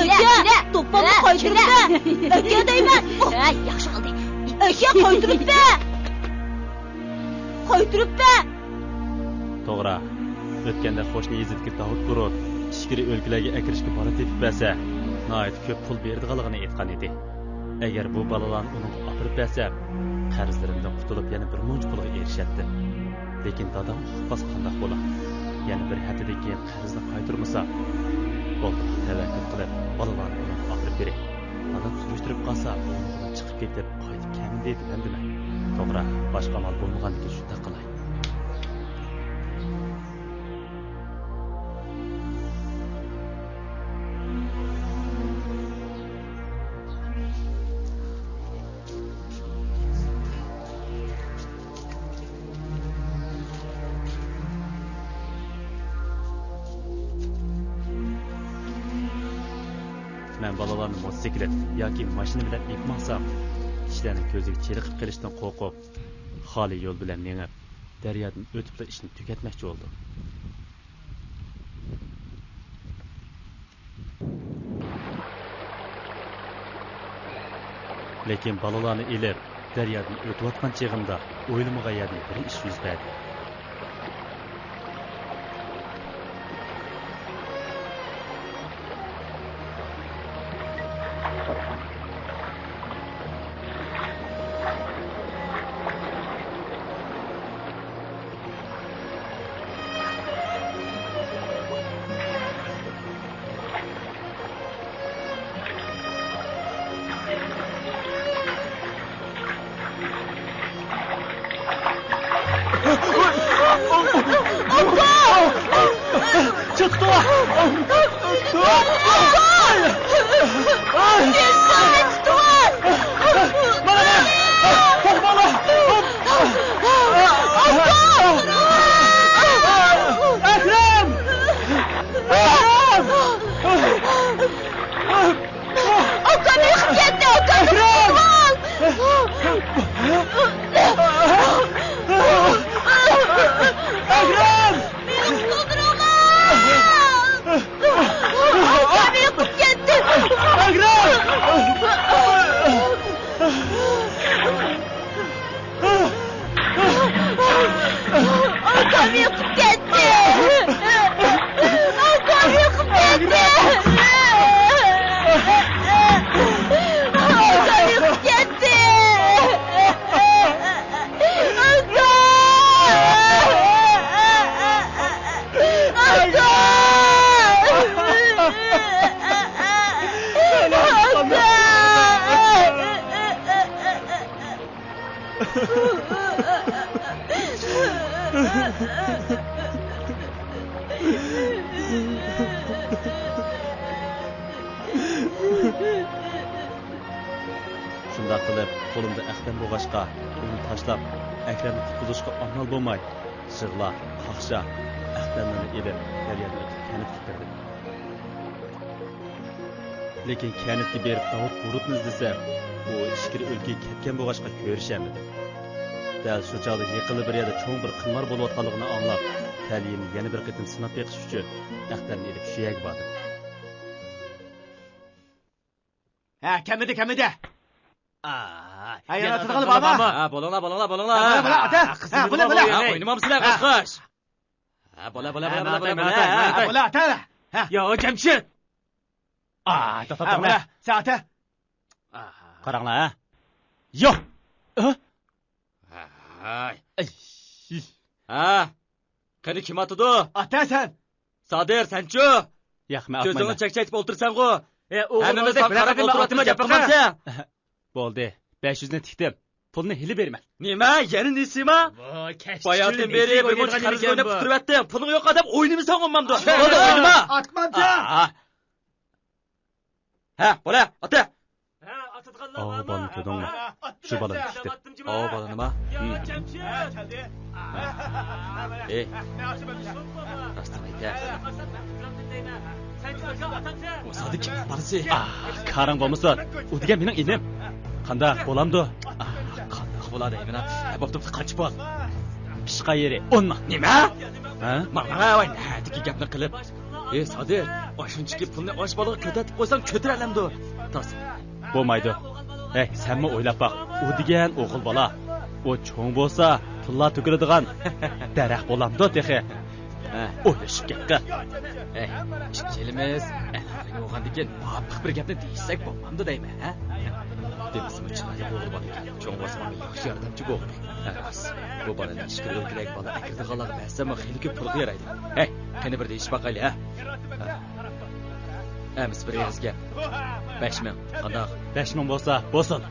ئاكا، توپامنى قايتۇرۇپ بەر. ئاكا دەيمەن. ئە، ياخشى قىلدى. ئاكا، قايتۇرۇپ بەر. قايتۇرۇپ بەر. توغرا. ئۆتكەندە قوشنا يېزىدىكى داۋۇت گۇرۇھ ئىچكىرى ئۆلكىلەرگە ئەكىرىشكە بالا تېپىپ بەرسە، ناھايىتى كۆپ پۇل بېرىدىغانلىقىنى ئېيتقان ئىدى. ئەگەر بۇ بالىلارنى ئۇنىڭغا ئاپىرىپ بەرسەم، قەرزلىرىمدىن قۇتۇلۇپ، يەنە بىر مۇنچە پۇلغا ئېرىشەتتىم. لېكىن دادام ئۇقۇپ قالسا قانداق بولا؟ يەنە بىر ھەپتىدىن كېيىن قەرزنى قايتۇرمىسا، بولدى، تەۋەككۈل قىلىپ بالىلارنى ئۇنىڭغا ئاپىرىپ بېرەي. دادام سۈرۈشتۈرۈپ قالسا، ئۇنىڭ بىلەن چىقىپ كېتىپ قايتىپ كەلمىدى دېمەمدىمەن؟ توغرا، باشقا ئامال بولمىغاندىكىن شۇنداق قىلاي. مەن بالىلارنى موتوسىكلىت ياكى ماشىنا بىلەن ئېلىپ ماڭسام، كىشىلەرنىڭ كۆزىگە چېلىقىپ قېلىشتىن قورقۇپ، خالىي يول بىلەن مېڭىپ، دەريادىن ئۆتۈپلا ئىشنى تۈگەتمەكچى بولدۇم. لېكىن بالىلارنى ئېلىپ، دەريادىن ئۆتۈۋاتقان چېغىمدا ئويلىمىغان يەردىن بىر ئىش يۈز بەردى. چىقتى! مانا، مانا! توختاڭلار! ئەكرەم! ئەكرەم! ئاكام يىقىپ كەتتى، ئاكام! ئەكرەم! ئەكرەم! مېنى قۇتۇلدۇرۇڭلار! ئاكام يىقىپ كەتتى! ئەكرەم! ئاكام يىقىپ كەتتى! ئاكام يىقىپ كەتتى! ئاكام يىقىپ كەتتى! ئاكام! ئاكام! ئاكام! شۇنداق قىلىپ، قولۇمدا ئەختەم بولغاچقا، ئۇنى تاشلاپ، ئەكرەمنى قۇتقۇزۇشقا ئامال بولماي، يىغلاپ، قاقشاپ، ئەختەمنى ئېلىپ، دەريادىن ئۆتۈپ كەنتكە كىردىم. لېكىن كەنتكە بېرىپ داۋۇت بۇرۇتنى ئىزدىسەم، ئۇ ئىچكىرى ئۆلكىگە كەتكەن بولغاچقا كۆرۈشەلمىدىم. دەل شۇ چاغدا يېقىنلا بىر يەردە چوڭ بىر قىمار بولۇۋاتقانلىقىنى ئاڭلاپ، تەلىيىمنى يەنە بىر قېتىم سىناپ بېقىش ئۈچۈن ئەختەمنى ئېلىپ شۇ يەرگە باردىم. ھە، كەممىدى، كەممىدى. ھە، يەنە ئاتىدىغانلار بارمۇ؟ ھە، بولۇڭلار، بولۇڭلار، بولۇڭلار. ھە، بولە، بولە، ئاتا. ھە، بولە، بولە. ھە، ئوينىمامسىلەر، قاش، قاش. ھە، بولە، بولە، بولە، بولە، بولە. ھە، بولە، ئاتا. ھە. يا، جەمشىت. ئا، تاپتىڭمۇ؟ ھە، بولە، سەن ئاتا. قاراڭلار، ھە. يا. ھە. ھە. قېنى كىم ئاتىدۇ؟ ئاتا سەن. سادىر، سەنچۇ؟ ياق، مەن ئاتمايمەن. كۆزۈڭنى چەكچەيتىپ ئولتۇرساڭغۇ. ھەممىمىز ساڭا قاراپ ئولتۇرۇۋاتىمىز، گەپ قىلمامسەن؟ بولدى، بەش يۈزنى تىكتىم. پۇلنى ھېلى بېرىمەن. نېمە؟ يەنە نېسىما؟ باياتىن بېرى بىر مۇنچە قەرز ئويناپ ئولتۇرۇۋەتتىم. پۇلۇڭ يوق ئادەم ئوينىمىساڭ بولمامدۇ؟ ئاتمامسەن؟ ھە، بولە، ئاتا. ئاۋۇ بالىنى كۆردۈڭمۇ؟ شۇ بالىنى تىكتىم. ئاۋۇ بالا نېمە؟ ئېي، راستىنى ئېيتە. ئۇ سادىر كىمنىڭ بالىسى؟ ئاھ، كارىڭ بولمىسۇن. ئۇ دېگەن مېنىڭ ئىنىم. قانداق، بولامدۇ؟ ئاھ، قانداق بولار دەيمەن. بوپتۇ، بوپتۇ، قاچىپ بول. پىشقان يېرى ئون ما. نېمە؟ ھە؟ ماڭا ۋاي، نەدىكى گەپنى قىلىپ. ئى سادىر، ئاشۇنچىكى پۇلنى ئاش بالىغا كۆتەرتىپ قويساڭ كۆتۈرەلەمدۇ؟ تاس. بولمايدۇ. ھەي، سەنمۇ ئويلاپ باق. ئۇ دېگەن ئوغۇل بالا. ئۇ چوڭ بولسا پۇللار تۆكۈلىدىغان دەرەخ بولامدۇ تېخى؟ ھە. ئويلىشىپ گەپ قىل. ھەي، ئىككىلىمىز ئەنە بولغاندىكىن مۇۋاپىق بىر گەپنى دېيىشسەك بولمامدۇ دەيمەن، ھە؟ دېمىسىمۇ چىرايلىق ئوغۇل بالا ئىكەن. چوڭ بولسا ماڭا ياخشى ياردەمچى بولدى. ھە، راست. بۇ بالىنى ئىچكىرى ئۆلكىلەرگە بالا ئەكىرىدىغانلارغا بەرسەممۇ خېلى كۆپ پۇلغا يارايدۇ. ھەي، قېنى بىر دېيىشىپ باقايلى، ھە؟ ھە. ئەمىسە بىر ئېغىز گەپ. بەش مىڭ، قانداق؟ بەش مىڭ بولسا بولسۇن.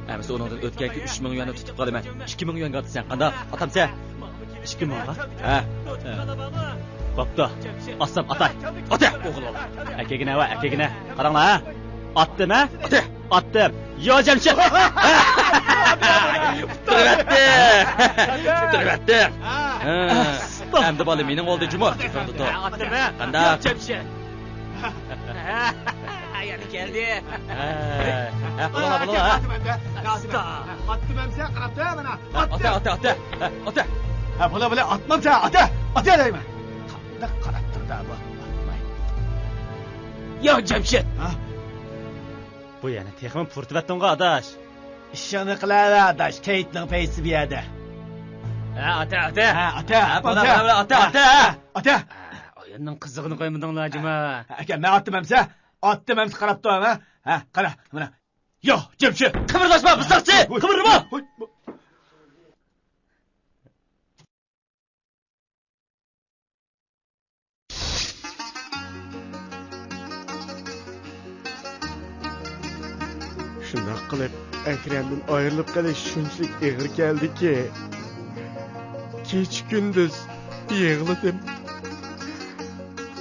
ئەمىسە ئۇنىڭدىن ئۆتكەنكى ئۈچ مىڭ يۈەننى تۇتۇپ قالىمەن. ئىككى مىڭ يۈەنگە ئاتىسەن، قانداق؟ ئاتامسەن؟ ئىككى مىڭغا؟ ھە. بوپتۇ. ئاتسام ئاتاي. ئاتە، ئوغۇل بالا. ئەكەگىنە ۋە ئەكەگىنە. قاراڭلار، ھە؟ ئاتتىم، ھە؟ ئاتە. ئاتتىم. يا جەمشىت. ئۇتتۇرۇۋەتتى. ئۇتتۇرۇۋەتتى. ھە. ئەمدى بالا مېنىڭ بولدى جۇمۇ. ئاتتىم، ھە؟ قانداق؟ يا جەمشىت. يەنە كەلدى. ھە، ھە، بولىلا، بولىلا، ھە. ئاتتىم ئەمسە، قاراپ تۇر، مانا. ئاتە، ئاتە، ئاتە. ھە، ئاتە. ھە، بولا، بولا، ئاتمامسە، ئاتە، ئاتە دەيمەن. قانداق قاراپ تۇر دا بۇ؟ يا جەمشىت. ھە؟ بۇ يەنە تېخىمۇ پۇرتىۋەتتىڭغۇ، ئاداش. ئىشىڭنى قىلەۋەر، ئاداش. كەيتنىڭ پەيسى بۇ يەردە. ھە، ئاتە، ئاتە. ھە، ئاتە. ھە، بولا، بولا، بولا، ئاتە، ئاتە. ئاتە. ئايالنىڭ قىزىقىنى قويمىدىڭلار جۇما. ئاكا، مەن ئاتتىم ئەمسە. ئاتتىم ئەمسە، قاراپ تۇر، ھە. ھە، قارا، مانا. يا جەمشىت. قىمىرداشما، بۇزاقچى. ھوي. قىمىرلىما. ھوي. شۇنداق قىلىپ، ئەكرەمدىن ئايرىلىپ قېلىش شۇنچىلىك ئېغىر كەلدىكى، كېچە-كۈندۈز يىغلىدىم،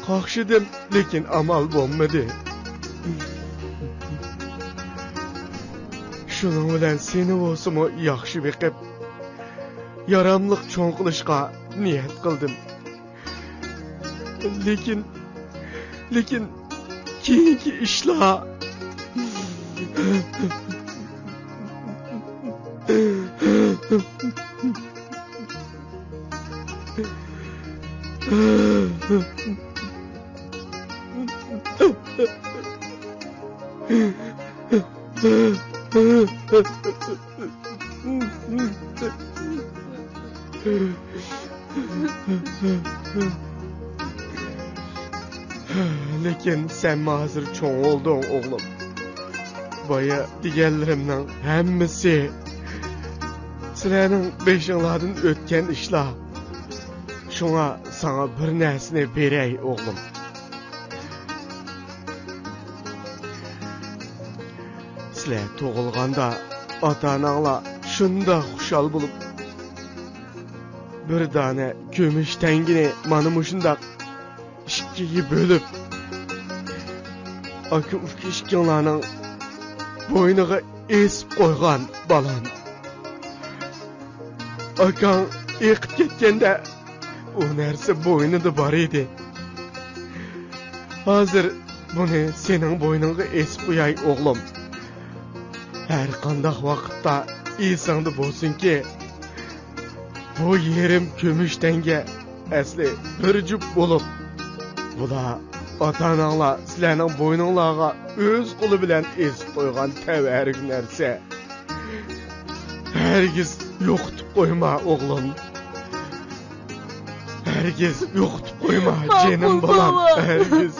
قاقشىدىم، لېكىن ئامال بولمىدى. شۇنىڭ بىلەن سېنى بولسىمۇ ياخشى بېقىپ، ياراملىق چوڭ قىلىشقا نىيەت قىلدىم. لېكىن، لېكىن كېيىنكى ئىشلار. لېكىن سەنمۇ ھازىر چوڭ بولدۇڭ، ئوغلۇم. بايا دېگەنلىرىمنىڭ ھەممىسى سىلەرنىڭ بېشىڭلاردىن ئۆتكەن ئىشلار. شۇڭا ساڭا بىر نەرسىنى بېرەي، ئوغلۇم. سىلەر تۇغۇلغاندا ئاتا-ئاناڭلار شۇنداق خۇشال بولۇپ، بىر دانە كۈمۈش تەڭگىنى مانا مۇشۇنداق ئىككىگە بۆلۈپ، ئاكا-ئۇكا ئىككىڭلارنىڭ بوينىغا ئېسىپ قويغان، بالام. ئاكاڭ ئېقىپ كەتكەندە، ئۇ نەرسە بوينىدا بار ئىدى. ھازىر بۇنى سېنىڭ بوينۇڭغا ئېسىپ قوياي، ئوغلۇم. ھەر قانداق ۋاقىتتا ئېسىڭدە بولسۇنكى، بۇ يېرىم كۈمۈش تەڭگە ئەسلى بىر جۈپ بولۇپ، بۇلار ئاتا-ئاناڭلار سىلەرنىڭ بوينۇڭلارغا ئۆز قولى بىلەن ئېسىپ قويغان تەۋەررۈك نەرسە. ھەرگىز يوقىتىپ قويما، ئوغلۇم. ھەرگىز يوقىتىپ قويما، ماقۇل، جېنىم بالام، بوۋا. ھەرگىز.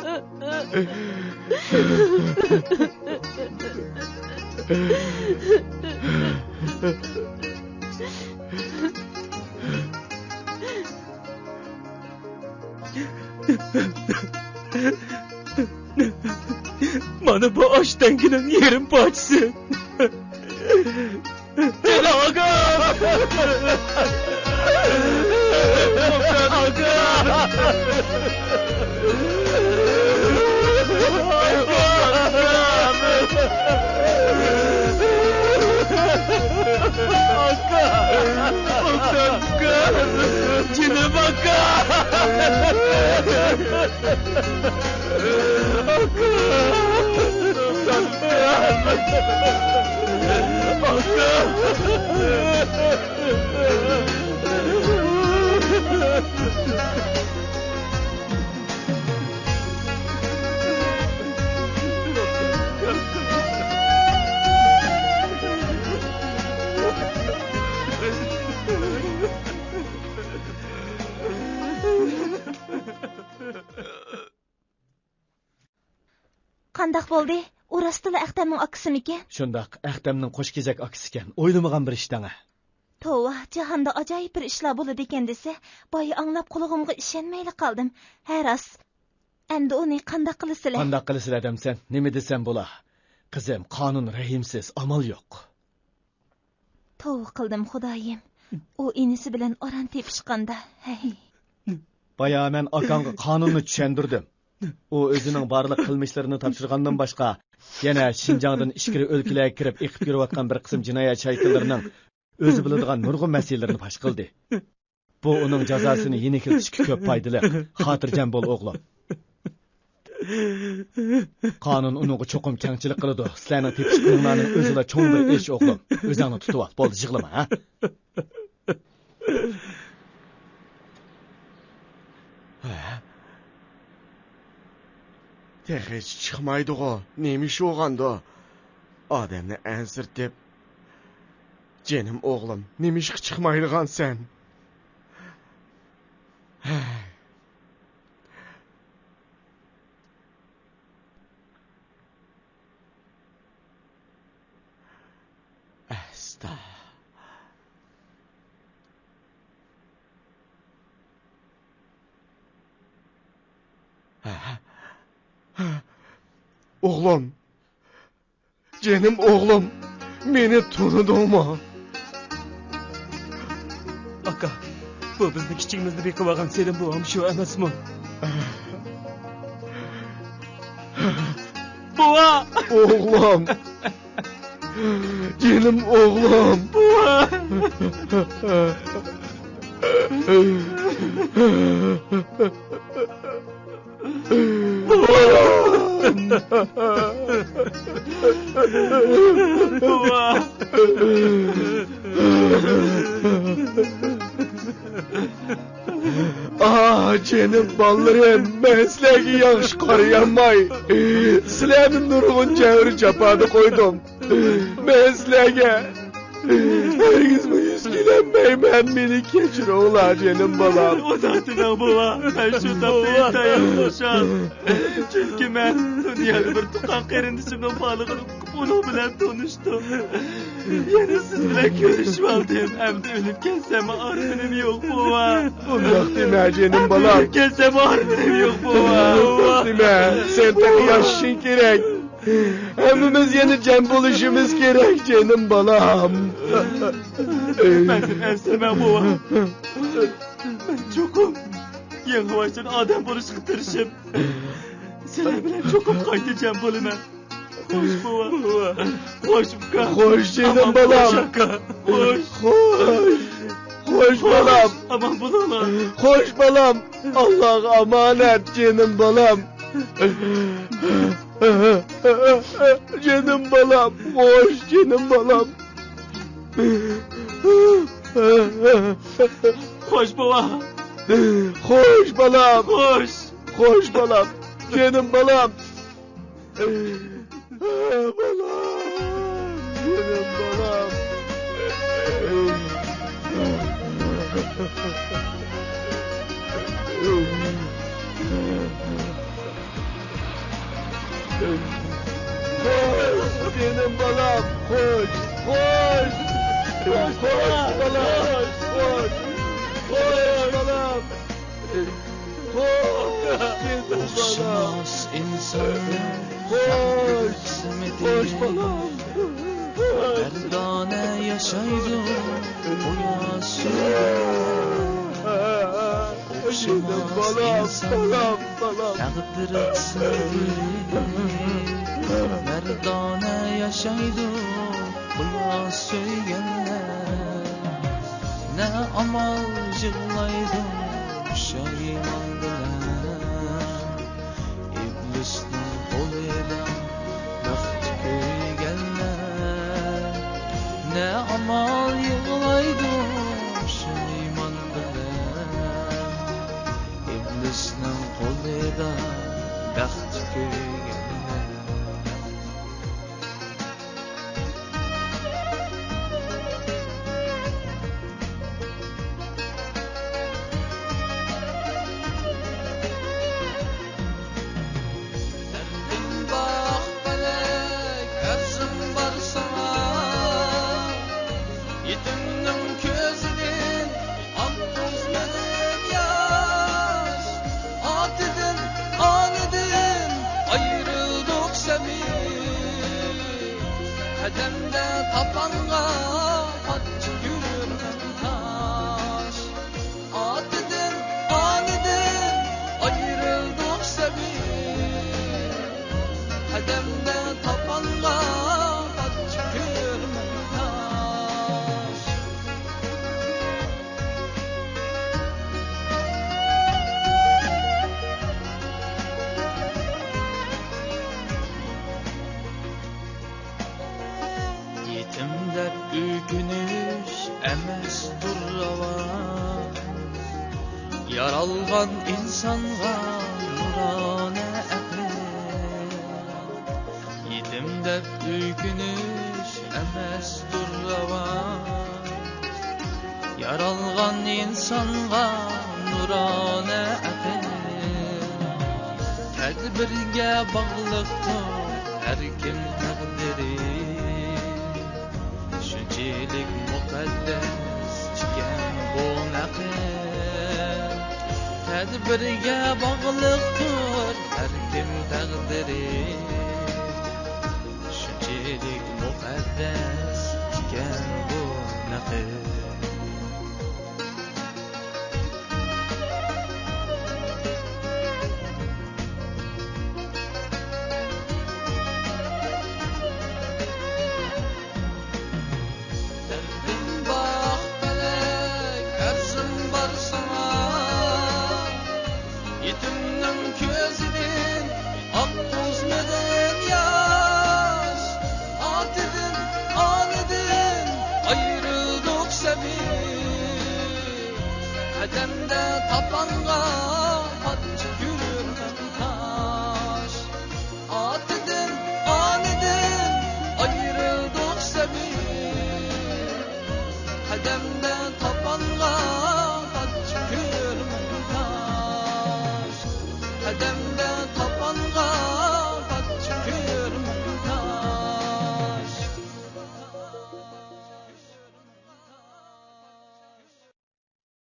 مانا بۇ ئاش تەڭگىنىڭ يېرىم پارچىسى. جېنىم ئاكام! ئاكام! ئاكام! جېنىم ئاكام! بولدى، ئۇ راستلا ئەختەمنىڭ ئاكىسىمىكىن؟ شۇنداق، ئەختەمنىڭ قوشكېزەك ئاكىسىكەن. ئويلىمىغان بىر ئىش دەڭە. توۋا، جاھاندا ئاجايىپ بىر ئىشلار بولىدىكەن دېسە، بايا ئاڭلاپ قۇلىقىمغا ئىشەنمەيلا قالدىم. ھە، راست. ئەمدى ئۇنى قانداق قىلىسىلە؟ قانداق قىلىسىلە دەمسەن؟ نېمە دېسەم بولا؟ قىزىم، قانۇن رەھىمسىز، ئامال يوق. توۋا قىلدىم، خۇدايىم. ئۇ ئىنىسى بىلەن ئاران تېپىشقاندا، ھەي. بايا مەن ئاكاڭغا قانۇننى چۈشەندۈردۈم. ئۇ ئۆزىنىڭ بارلىق قىلمىشلىرىنى تاپشۇرغاندىن باشقا، يەنە شىنجاڭدىن ئىچكىرى ئۆلكىلەرگە كىرىپ ئېقىپ يۈرۈۋاتقان بىر قىسىم جىنايەت شايكىلىرىنىڭ ئۆزى بىلىدىغان نۇرغۇن مەسىلىلىرىنى پاش قىلدى. بۇ ئۇنىڭ جازاسىنى يېنىكلىتىشكە كۆپ پايدىلىق. خاتىرجەم بول، ئوغلۇم. قانۇن ئۇنىڭغا چوقۇم كەڭچىلىك قىلىدۇ. سىلەرنىڭ تېپىشقىنىڭلارنىڭ ئۆزىلا چوڭ بىر ئىش، ئوغلۇم. ئۆزۈڭنى تۇتۇۋال. بولدى، يىغلىما، ھە؟ ھە؟ تېخىچە چىقمايدىغۇ؟ نېمە ئىش بولغاندۇ؟ ئادەمنى ئەنسىرىتىپ، جېنىم ئوغلۇم، نېمىشقا چىقمايدىغانسەن؟ ھەي. ئەستا. ھە؟ ھە؟ ئوغلۇم. جېنىم ئوغلۇم، مېنى تونۇدۇڭمۇ؟ ئاكا، بۇ بىزنى كىچىكىمىزدە بېقىۋالغان سېلىم بوۋام شۇ ئەمەسمۇ؟ بوۋا! ئوغلۇم! جېنىم ئوغلۇم! بوۋا! ئاھ، جېنىم بالىلىرىم، مەن سىلەرگە ياخشى قارىيالماي، سىلەرنى نۇرغۇن جەۋر جاپادا قويدۇم. مەن سىلەرگە ھەرگىزمۇ يۈز كېلەلمەيمەن، مېنى كەچۈرۈڭلار، جېنىم بالام. ئۇنداق دېمەڭ، بوۋا، مەن شۇ تاپتا ئىنتايىن خۇشال. چۈنكى مەن دۇنيادا بىر تۇغقان قېرىندىشىمنىڭ بارلىقىنى ئۇقۇپ، ئۇنىڭ بىلەن تونۇشتۇم. يەنە سىز بىلەن كۆرۈشۈۋالدىم. ئەمدى ئۆلۈپ كەتسەم ئارمىنىم يوق، بوۋا. ئۇنداق دېمە، جېنىم بالام. ئۆلۈپ كەتسەم ئارمىنىم يوق، بوۋا. ئۇنداق دېمە، سەن تېخى ياشىشىڭ كېرەك. ھەممىمىز يەنە جەم بولۇشىمىز كېرەك، جېنىم بالام. مەندىن ئەنسىرىمەڭ، بوۋا. مەن چوقۇم يېڭىباشتىن ئادەم بولۇشقا تىرىشىپ، سىلەر بىلەن چوقۇم قايتا جەم بولىمەن. خوش، بوۋا. بوۋا. خوش، ئۇكا. خوش، جېنىم بالام. خوش، ئاكا. خوش. خوش. خوش، بالام. ئامان بولۇڭلار. خوش، بالام. ئاللاغا ئامانەت، جېنىم بالام. جېنىم بالام، خوش، جېنىم بالام. خوش، بوۋا. خوش، بالام. خوش. خوش، بالام. جېنىم بالام. بالام، جېنىم بالام. خوش، جېنىم بالام، خوش، خوش. خوش، بالام، خوش، خوش، بالام. خوش، جېنىم بالام. ئوخشىماس ئىنسانلار خوش، قىسمىتى. خوش، بالام. مەردانە ياشايدۇ ئۇلار سۆيگەنلەر. ئوخشىماس ئىنسانلار تەقدىر قىسمىتى. مەردانە ياشايدۇ ئۇلار سۆيگەنلەر. نە ئامال يىغلايدۇ پۇشايمان بىلەن. ئىبلىسنىڭ قولىدا بەخت كۆيگەنلەر، نە ئامال يىغلايدۇ پۇشايمان بىلەن. ئىبلىسنىڭ قولىدا بەخت كۆيگەنلەر. قەدەمدە تاپانغا پاتچە كۆرمەم تاش. ئاتىدىن، ئانىدىن ئايرىلدۇق سەبىي. قەدەمدە تاپانغا پاتچە كۆرمەم تاش. يېتىم دەپ ئۆكۈنۈش ئەمەستۇر راۋا، يارالغان ئىنسانغا نۇرانە ئەقىل. يېتىم دەپ ئۆكۈنۈش ئەمەستۇر راۋا، يارالغان ئىنسانغا نۇرانە ئەقىل. تەدبىرگە باغلىقتۇر ھەر كىم تەقدىرى، شۇنچىلىك مۇقەددەس ئىكەن بۇ نەقىل. تەدبىرگە باغلىقتۇر ھەر كىم تەقدىرى، شۇنچىلىك مۇقەددەس